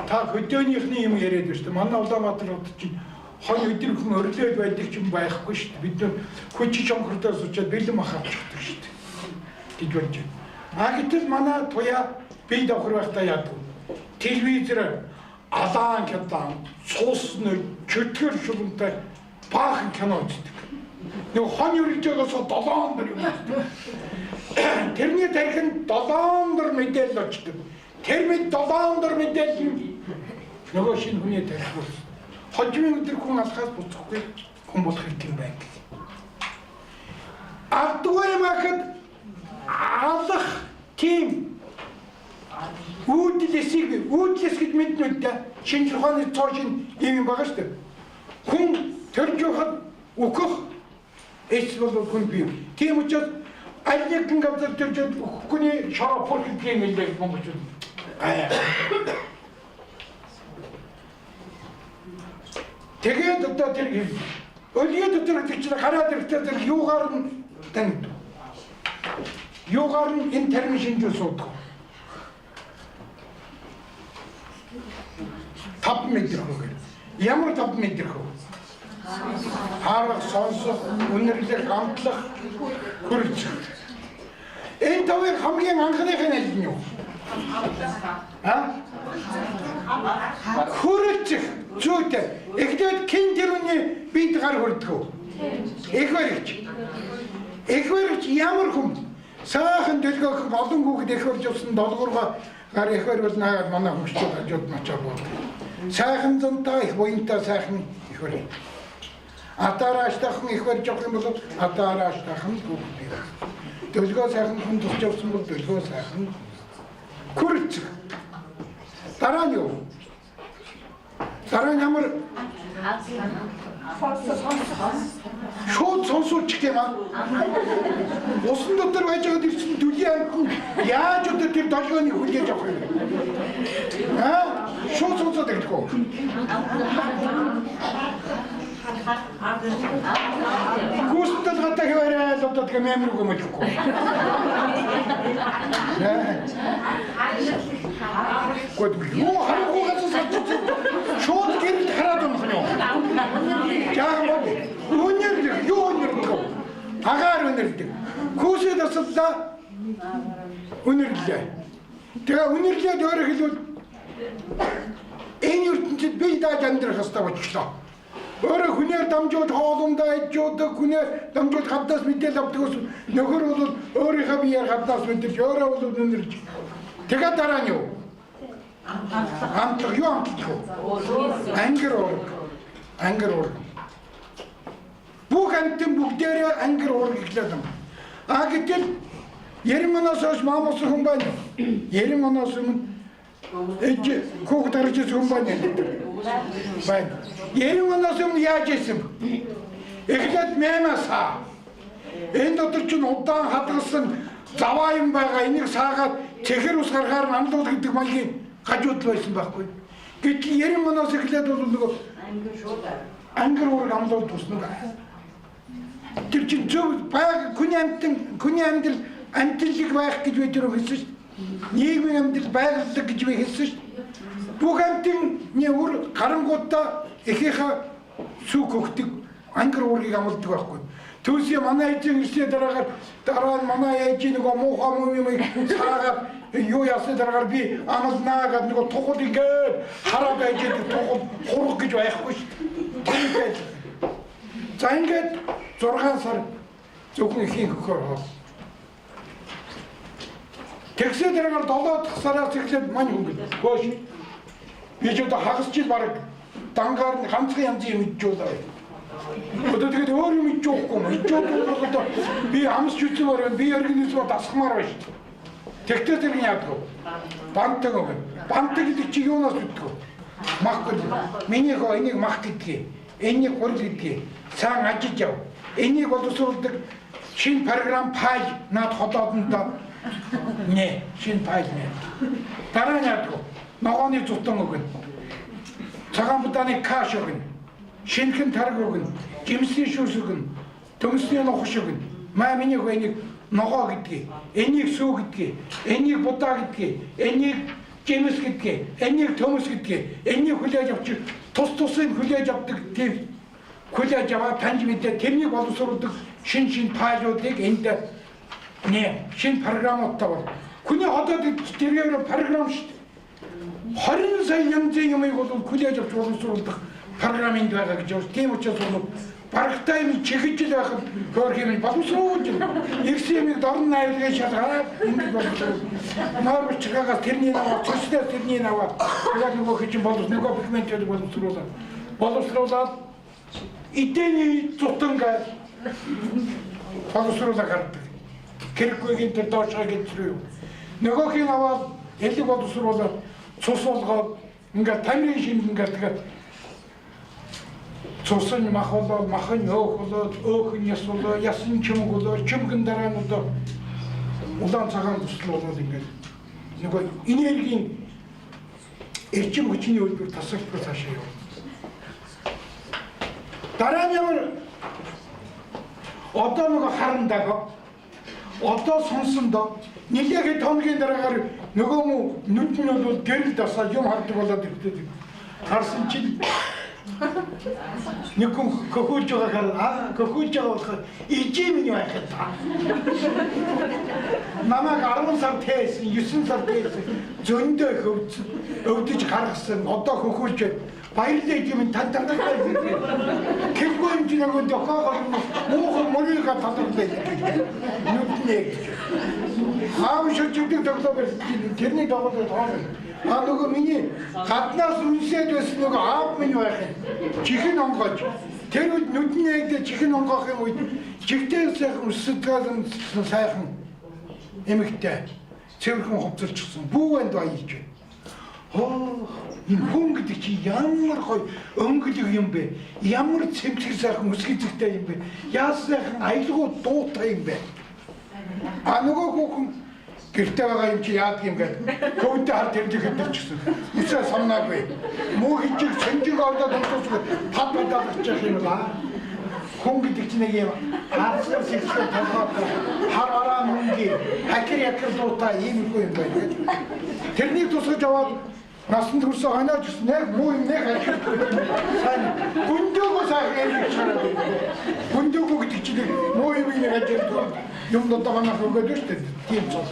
Та хөдөөнийхний юм яриад байна шүү дээ. Манай Улаанбаатар хот чинь хонь өдөр хүн өрлөөд байдаг ч юм байхгүй шүү дээ. Бид нар хүчи чонхордоо суучаад бэлэн мах авчихдаг шүү дээ. Гэж болж байна. А гэтэл манай туяа бие давхар байхдаа яадаг? Телевизээр алаан хятаан цус нэ чөтгөр шулуунтай баахан кино үздэг. Нэг хонь өргөж байгаас долоон дор юм үздэг. Тэрний тархинд долоон дор мэдээлэл очдог. Тэр мэд долоон дор мэдээлэл нь нөгөө шинэ хүний тархи болсон. Хожимын өдөр хүн алхаас буцахгүй хүн болох хэрэгтэй юм байна гэх. Алдгүй юм ахад алах тийм үүдэл эсийг үүдэл эс гэж мэднэ үү? Шинж ухааны цоо шин ийм юм байгаа шүү дээ. Хүн төрж байхад үхэх эс бол хүн бий. Тийм учраас аль нэгэн газар төрж үхэхгүйний шороо пүр гэдэг юм лээ монголчууд. Аа. Тэгээд одоо тэр өлгий дотор гэдэг чинь гараад ирэхдээ тэр юугаар нь танигдав. Юугаар нь энэ тарим шинжүү суудаг. Тав мэдрэх үү. Ямар тав мэдрэх вэ? Харах, сонсох, үнэрлэх, амтлах, хүрэлцэх. Энэ тавыг хамгийн анхных нь аль нь юу? А? Хүрэлцэх. Зүйтэй. Эхлээд хэн тэрүүний биед гар хүрдэг үү? Эх баригч. Эх баригч ямар хүн? Сайхан дөлгөөх олон хүүхэд эх барьж явсан долгуурга гар эх барь бол наагаад манай хөгшчүүд хажууд нь очоод буудаг. Сайхан зантаа их буянтай сайхан эх барь. Атаараа аштайхан эх барьж явах юм бол атаараа аштайхан хүүхэд бий. Дөлгөө сайхан хүн тусч явсан бол дөлгөө сайхан хүрэлцэх. Дараа нь юу? Дараа нь ямар шууд сонсуулчих юм аа. Усан дотор байж байгаад ирсэн дүлийн амтан яаж одоо тэр долгионыг хүлээж авах юм? Аа? Шууд сонсоод эхлэх үү? Гүстэл гата хэвээрээ л одоо тэгээ мем рүү гомдлохгүй. Гот юу харахгүй сарч шууд гэрэлд хараад унах юм. Жаахан бод. Үнэрлэх юу үнэрлэх вэ? Агаар үнэрлэдэг. Хүүсээ дасаллаа үнэрлээ. Тэгээ үнэрлээд өөрөөр хэлбэл энэ ертөнцид би дааж амьдрах ёстой болчлоо. Өөрөө хүнээр дамжуулж хоолундаа ижуудаг, хүнээр дамжуулж хаднаас мэдээл авдаг ус нөхөр бол өөрийнхөө биеэр хаднаас мэдэрч, өөрөө бол үнэрлж. Тэгээ дараа нь юу? Амтлах юу амтлах вэ? Ангир уург. Ангир уург. Бүх амьтан бүгдээрээ ангир уург эхлээд юм. А гэтэл 90 оноос хойш мамус хүн байна. 90 оноос өмнө ээж хүүхэд гарч ирсэн хүн байна. Байна. 90 оноос өмнө яаж исэн бэ? Эхлээд мемаса. Энэ дотор чинь удаан хадгалсан заваа юм байгаа. Энийг саагаад цэхэр ус гаргаар амлуул гэдэг маягийн гажуудал байсан байхгүй. Гэтэл 90 оноос эхлээд бол нөгөө ангир уург амлуул тусна. Тэр чинь зөв баг хүний амьтан хүний амьдрал амьтлаг байх гэж бид нэр хэлсэн шүү дээ. Нийгмийн амьдрал байгаль гэж би хэлсэн шүү дээ. Бүх амьтны үр гарангуудаа эхийнхээ сүг өгдөг ангир уургийг амладаг байхгүй. Түүсээ манай ээжийн ирсний дараагаар дараа нь манай ээжийн нөгөө муухай муу юм саагаад юу ясны дараагаар би амлнаа гэдэг нөгөө тухал ингээд хараад байж байгаа тухал хург гэж байхгүй шүү дээ. Тийм. За ингээд 6 сар зөвхөн эхийн хөхөөр хоол. Тэгсээ дараагаар 7 дахь сараас эхлээд мань хөнгөл. Хөөш. Би ч одоо хагас жил бараг дангаар нь ганцхан янзын юм ижүүлээ. Одоо тэгээд өөр юм ижуухгүй юм. Ижуухгүй бол одоо би амсч үзмээр байна. Би организмоо дасгамаар байна шүү дээ. Тэгтээ тэр нь яадаг вэ? Бантаг өгнө. Бантаг гэдэг чи юунаас мэддэг вэ? Мах гэдэг. Миний хөө энийг мах гэдгийг, энийг гурил гэдгийг сайн ажиж яв. Энийг боловсруулдаг шинэ програм файл над холоодондоо нэ шинэ файл нэ. Дараа нь яадаг вэ? Ногооны зутан өгнө. Цагаан будааны каш өгнө. Шинэхэн тараг өгнө. Жимсний шүүс өгнө. Төмсний нохш өгнө. Маа миний хөө энийг ногоо гэдгийг, энийг сүү гэдгийг, энийг будаа гэдгийг, энийг жимс гэдгийг, энийг төмс гэдгийг, энийг хүлээж авч тус тусын хүлээж авдаг тийм хүлээж аваад таньж мэдээ тэрнийг боловсруулдаг шин шин файлуудыг энд нэ шин програмуудтай бол хүний хотод тэргээр програм шүү дээ. 20 сая янзын юмыг бол хүлээж авч боловсруулдаг програм энд байгаа гэж байна. Тийм учраас бол барагтай юм чихэж л байхад хөөх юм боловсруулж ирсэн юмыг дорн найрлагын шалгаад ингэж боловсруул. Ноор бичгаагаас тэрний наваа, цэцнээс тэрний наваа. Тэгээд нөгөө хижин боловс нөгөө пигментүүдийг боловсруулаад боловсруулаад эдэний зутан гэж боловсруулаа гардаг. Кэрквигийн тэр доошоо гэж юу. Нөгөөхийг аваад элэг боловсруулаад цус болгоод ингээд тамирын шинг ингээд тэгээд цус нь мах болоод мах нь өөх болоод өөх нь яс болоод яс нь чимэг болоод чимгэн дараа нь одоо улаан цагаан төсөл болоод ингээд нөгөө энергийн эрчим хүчний үйлдвэр тасалбар цаашаа явна. Дараа нь ямар одоо нөгөө харандаг одоо сонсондоо нэлээхэд хоногийн дараагаар нөгөө нүд нь бол гэрэл дасаад юм хардаг болоод ирдэг. Харсан чинь нэг хүн хөхүүлж байгаа хараа хөхүүлж байгаа болохоор ижээ миний байх та. Намайг 10 сар тээсэн, 9 сар тээсэн, зөндөө хөвдсөн, өвдөж гаргасан, одоо хөхүүлж баярлалаа юм тань талархлаа. Кэлгүй юм чи нөгөө дохоогоор муухан мөрийга талархлаа. Нүднэ гэж. Аав шүжигдэг тоглоо барьсан. Тэрний дагуу тоон. А нөгөө миний гаднаас үнсээд байсан нөгөө аав минь байх юм. Чихэн онгойж. Тэр үед нүдний нэгдээ чихэн онгоох юм үед чигтээ сайхан өсөдгөл сайхан эмэгтэй цэвэрхэн хувцалчихсан. Бүү энд баяж байна. Хоо энэ хүн гэдэг чи ямар гоё өнгөлөг юм бэ? Ямар цэмцэг сайхан өсгөзөгтэй юм бэ? Яас сайхан аялгуу дуутай юм бэ? А нөгөө хүүхэн гэрте байгаа юм чи яадаг юм гээд хөвдө хар тэрдэг хэдэрчихсэн. Үсээ самнаагүй. Муу хижиг цэнжиг ордоод унтуусгүй тад бадаалгачих юм лаа. Хүн гэдэг чинь нэг юм хаарсгал сэгсгэл толгойтой хар араа мөнгийн хакер якер дуутай ийм их юм байна. Тэрнийг тусгаж аваад Насанд хүрсэн хойноо ч гэсэн яг муу юм нэг ажиллахгүй юм. Сайн гүндөөгөө сайхан ярьж чараад байна. Гүндөөгөө гэдэг чинь муу юм нэг ажиллахгүй юм одоо манайх өгөөд шүү дээ. Тийм цол.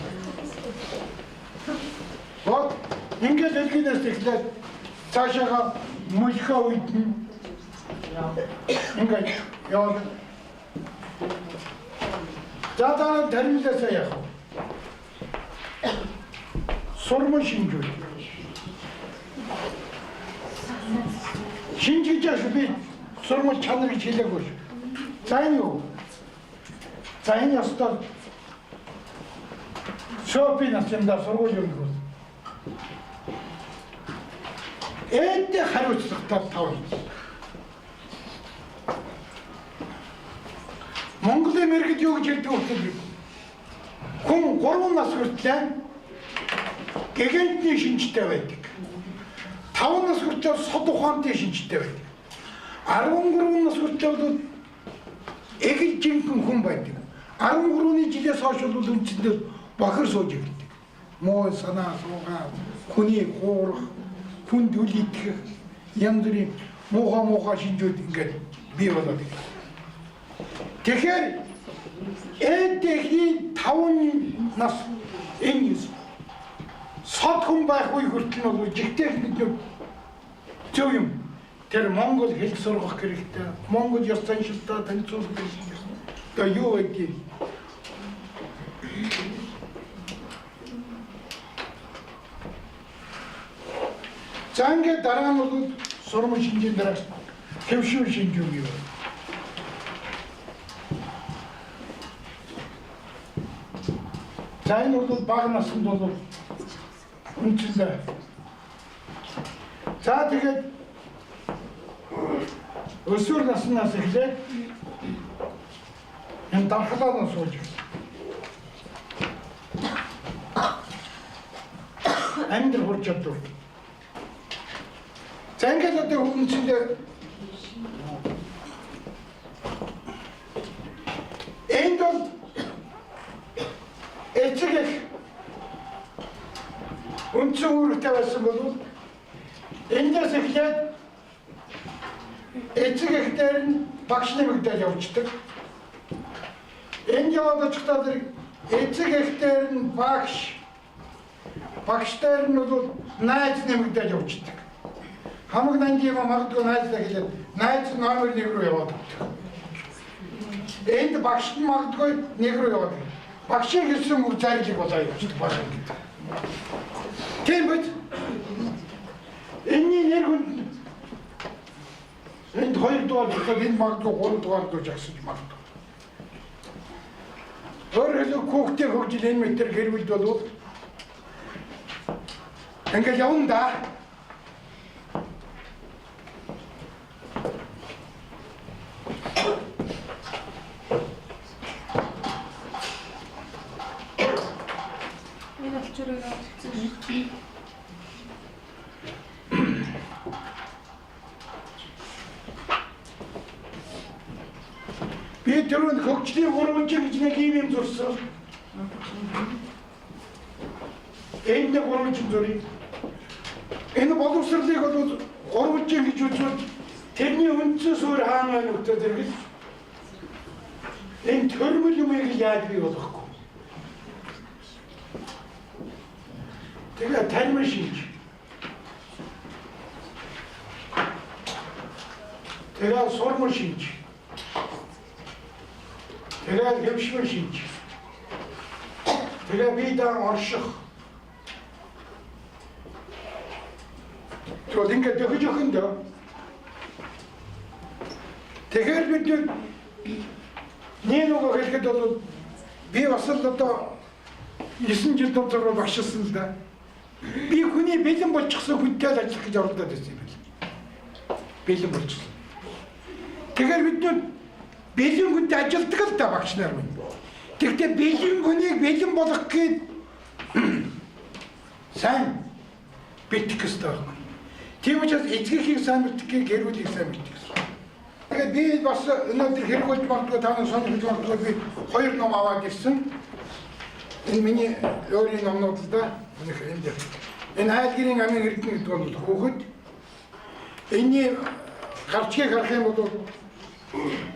Бод ингээд хэлгэнээс эхлээд цаашаага мөлхөө үед нь ингээд яваад за дараа тармилаасаа яах вэ? Сурмал шинжүүл. Шинж гэж яаш би сурмал чанар гэж хэлээгүй шүү. За энэ юу? За энэ ёстой шопи нас юм да сургууль юм гоо. Эдээ хариуцлагатай тав. Монголын мэргэд юу гэж хэлдэг вэ? Хүн 3 нас хүртлээр гэгэнтний шинжтэй байдаг. 5 нас хүртэл сод ухаантай шинжтэй байдаг. 13 нас хүртэл бол эгэл жинхэнэ хүн байдаг. 13-ны жилээс хойш бол үндсэндээ бохир сууж эхэлдэг. Муу санаа суугаа, хүний хуурах, хүнд үл итгэх, янз бүрийн муухай шинжүүд ингээд бий болоод ирдэг. Тэгэхээр эдгэний 5 нас энэ сод хүн байх үе хүртэл нь бол жигтээх бид зөв юм. Тэр монгол хэл сургах хэрэгтэй. Монгол ёс заншилтаа танилцуулах хэрэгтэй. Одоо юу гэдгийг за ингээд дараа нь бол сурмал шинжийн дараа хэвшүүр шинжүүр юу. За энэ бол бага наснд бол үндсэндээ. За тэгээд өсвөр наснаас эхлээд энэ дархлаа сууж эхэлсэн. Амьдрах ур чадвар. За ингээд одоо үндсэндээ энд бол эцэг их үндсэн үүрэгтэй байсан бол эндээс эхлээд эцэг их дээр нь багш нэмэгдэл явждаг. Энд яваад очихдоо тэр эцэг их дээр нь багш, багш дээр нь бол найз нэмэгдэл явждаг. Хамаг нандин магадгүй найзлаа хэлээд найз номер 1 рүү яваад өгдөг. Энд багш нь магадгүй 1 рүү яваад. Багшийн хэлсэн үг зарлиг болоо явждаг баг гэдэг. Тийм биз? Энэний нэр хүнд энд 2 дугаар гэхэд энэ магадгүй 3 дугаар дууж агсаж магадгүй. Өөрөөр хэлбэл хүүхдийн хөгжил энэ мэтэр гэр бүлд бол ингээд явна да. Энэ алчуурыг авчихсан. Би түрүүнд хөгжлийн гурванжин гэж нэг юм зурсан. Энэ нэг гурванжин зуръя. Энэ боловсролыг бол гурванжин гэж үзвэл тэрний үндсэн суурь хаана байна вэ гэдэг энэ төрмөл юмыг яаж бий болгохгүй. Тэгээ тармин шинж. Тэгээ сурмал шинж. Тэгээ хэвшмэл шинж. Тэгээ бие даан орших. Тэгвэл ингээд дөхөж өгөндөө. Тэгэхээр бид нэг нөгөө хэлэхэд бол би бас л одоо 9 жил дундуур багшилсан л да. Би хүний бэлэн болчихсон хүнтэй л ажиллах гэж оролдоод байсан юм байна. Бэлэн болчихсон. Тэгэхээр бид бэлэн хүнтэй ажилладаг л да багш нар минь. Тэгэхдээ бэлэн хүнийг бэлэн болгох гээд сайн бэлтгэх ёстой байхгүй. Тийм учраас эцгийнхийг сайн бэлтгэх, гэр бүлийг сайн бэлтгэх ёстой. Тэгээд би бас өнөөдөр хэрэг болж магадгүй та нар сонирхож магадгүй би 2 ном аваад ирсэн. Энэ миний өөрийн номнууд л да. Өнөөх энэ дээр. Энэ айлгэрийн амын эрдэнэ гэдэг бол хүүхэд. Энэний гарчгийг харах юм бол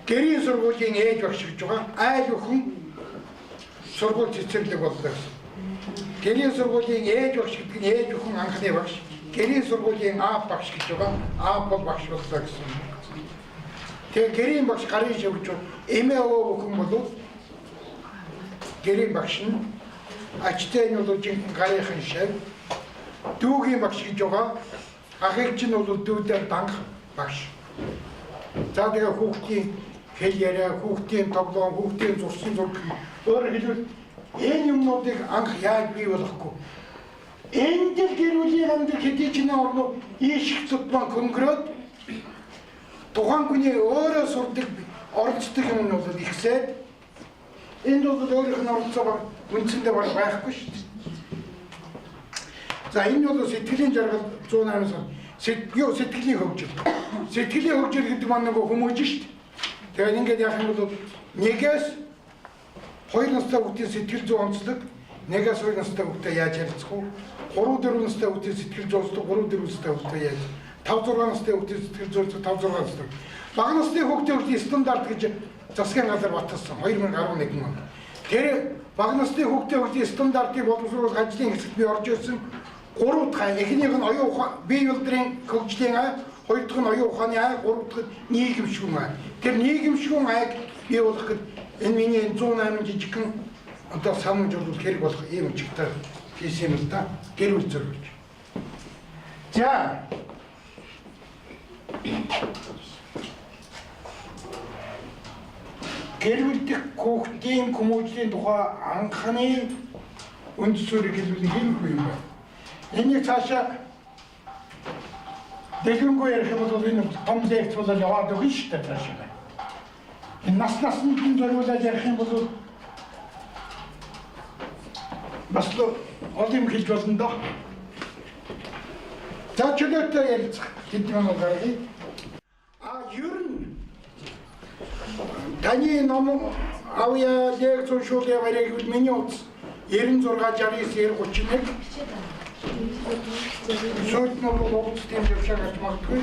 гэрийн сургуулийн ээж багш гэж байгаа. Айл өхөн сургууль цэцэрлэг боллоо гэсэн. Гэрийн сургуулийн ээж багш гэдэг нь ээж өхөн анхны багш. Гэрийн сургуулийн аав багш гэж байгаа. Аав бол багш боллоо гэсэн. Тэгээ гэрийн багш гарын шив гэж эмээ өвөө өхөн бол гэрийн багш нь ачтай нь бол жинхэнэ гарынхан шив. Дүүгийн багш гэж байгаа. Ахыг чинь бол дүүдээр данх багш. За тэгээ хүүхдийн хэл яриа, хүүхдийн тоглоом, хүүхдийн зурсан зураг. Өөрөөр хэлбэл энэ юмнуудыг анх яаж бий болохгүй. Энд л гэр бүлийн амьдрал хэдий ч нэ орно ийших тутмаа хөнгөрөөд тухайн хүний өөрөө сурдаг, оролцдог юм нь бол ихсээд энд бол өөрийнх нь оролцоо үндсэндээ баг байхгүй шүү дээ. За энэ бол сэтгэлийн жаргал 108 сар. Сэтгэлийн хөгжил. Сэтгэлийн хөгжил гэдэг маань нөгөө хүмүүж шүү дээ. Тэгээд ингээд яах юм бол нэгээс 2 настай хүүхдийн сэтгэл зүйн онцлог, нэгээс 2 настай хүүхдээ яаж харилцах вэ? 3 4 настай хүүхдийн сэтгэл зүйн онцлог, 3 4 настай хүүхдээ яаж 5 6 настай хүүхдийн сэтгэл зүйн онцлог, 5 6 настай. Бага насны хүүхдийн хөгжлийн стандарт гэж засгийн газар баталсан 2011 онд. Тэр бага насны хүүхдийн хөгжлийн стандартыг боловсруулах ажлын хэсэгт би орж ирсэн. 3 дахь эхнийх нь оюун ухаан, бие үйлдвэрийн хөгжлийн ай, хоёр дахь нь оюун ухааны ай, гурав дахь нь нийгэмшгүн ай. Тэр нийгэмшгүн айг бий болгоход энэ миний 108 жижигхэн одоо санамж бол хэрэг болох ийм өчигтэй хийсэн юм л да. Гэр бүл зориулж. За гэр бүл дэх хүүхдийн хүмүүжлийн тухай анхны үндэс суурийг хэлбэл хэлэхгүй юм байна. Энийг цаашаа дэлгэрэнгүй ярих юм бол энэ том лекц бол яваад өгнө шүү дээ цаашаа. Энэ нас насанд нь зориулаад ярих юм бол бас л олон юм хэлж болно доо. За чөлөөтэй ярилцах хэдэн минут гаргая. А ер нь таны ном авьяа лекц уншуулъя гарыг гэвэл миний утас 96 69 91 сүйд нь бол утас тийм зөвшөөр гарч магадгүй.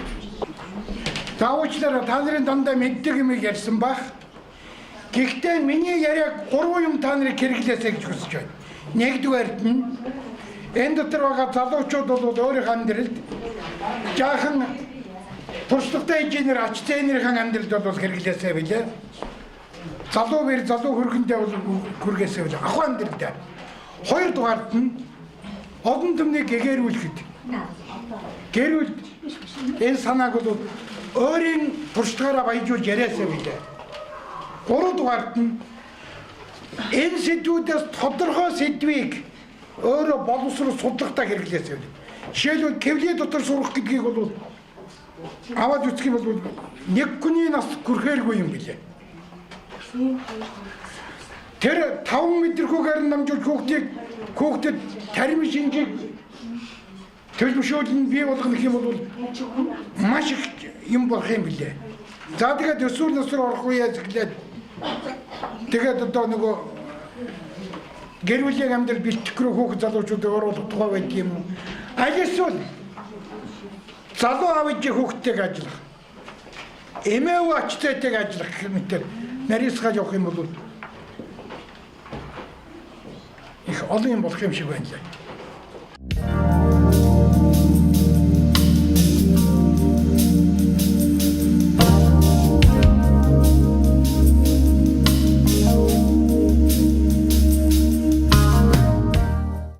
За уучлаарай, та нарын дандаа мэддэг юмыг ярьсан байх. Гэхдээ миний яриаг гурван юм та нарыг хэрэглээсэй гэж хүсэж байна. Нэгдүгээрт нь энэ дотор байгаа залуучууд бол өөрийнх амьдралд жаахан туршлагатай инженер ач зээнэрийн амьдралд бол хэрэглээсэй билээ. Залуу бэр залуу хөргөндөө бол хүргээсэй билээ. Ахуй амьдралд. Хоёрдугаарт нь олон түмнийг гэгэрүүлэхэд гэр бүлд энэ санааг бол өөрийн туршлагаараа баяжуулж яриасаа билээ. Гуравдугаарт нь энэ сэдвүүдээс тодорхой сэдвийг өөрөө боловсрол судлахдаа хэрэглээсэй билээ. Жишээлбэл кевли дотор сурах гэдгийг бол аваад үзэх юм бол нэг хүний нас хүрэхээргүй юм билээ. Тэр 5 метрхүүгээр намжуулж хүүхдэд тарим шинжийг төлөвшөөл нь бий болгоно гэх юм бол маш их юм болох юм билээ. За тэгээд өсвөр нас руу орох үеэс эхлээд тэгээд одоо нөгөө гэр бүлийн амьдрал бэлтгэх рүү хүүхэд залуучуудыг оруулах тухай байдаг юм уу? Аль эсвэл залуу аав ээжийн хүүхдтэйг ажиллах, эмээ өвөө ачтайтэйг ажиллах гэх мэтэр нарийсгаж явах юм бол их олон юм болох юм шиг байна лээ.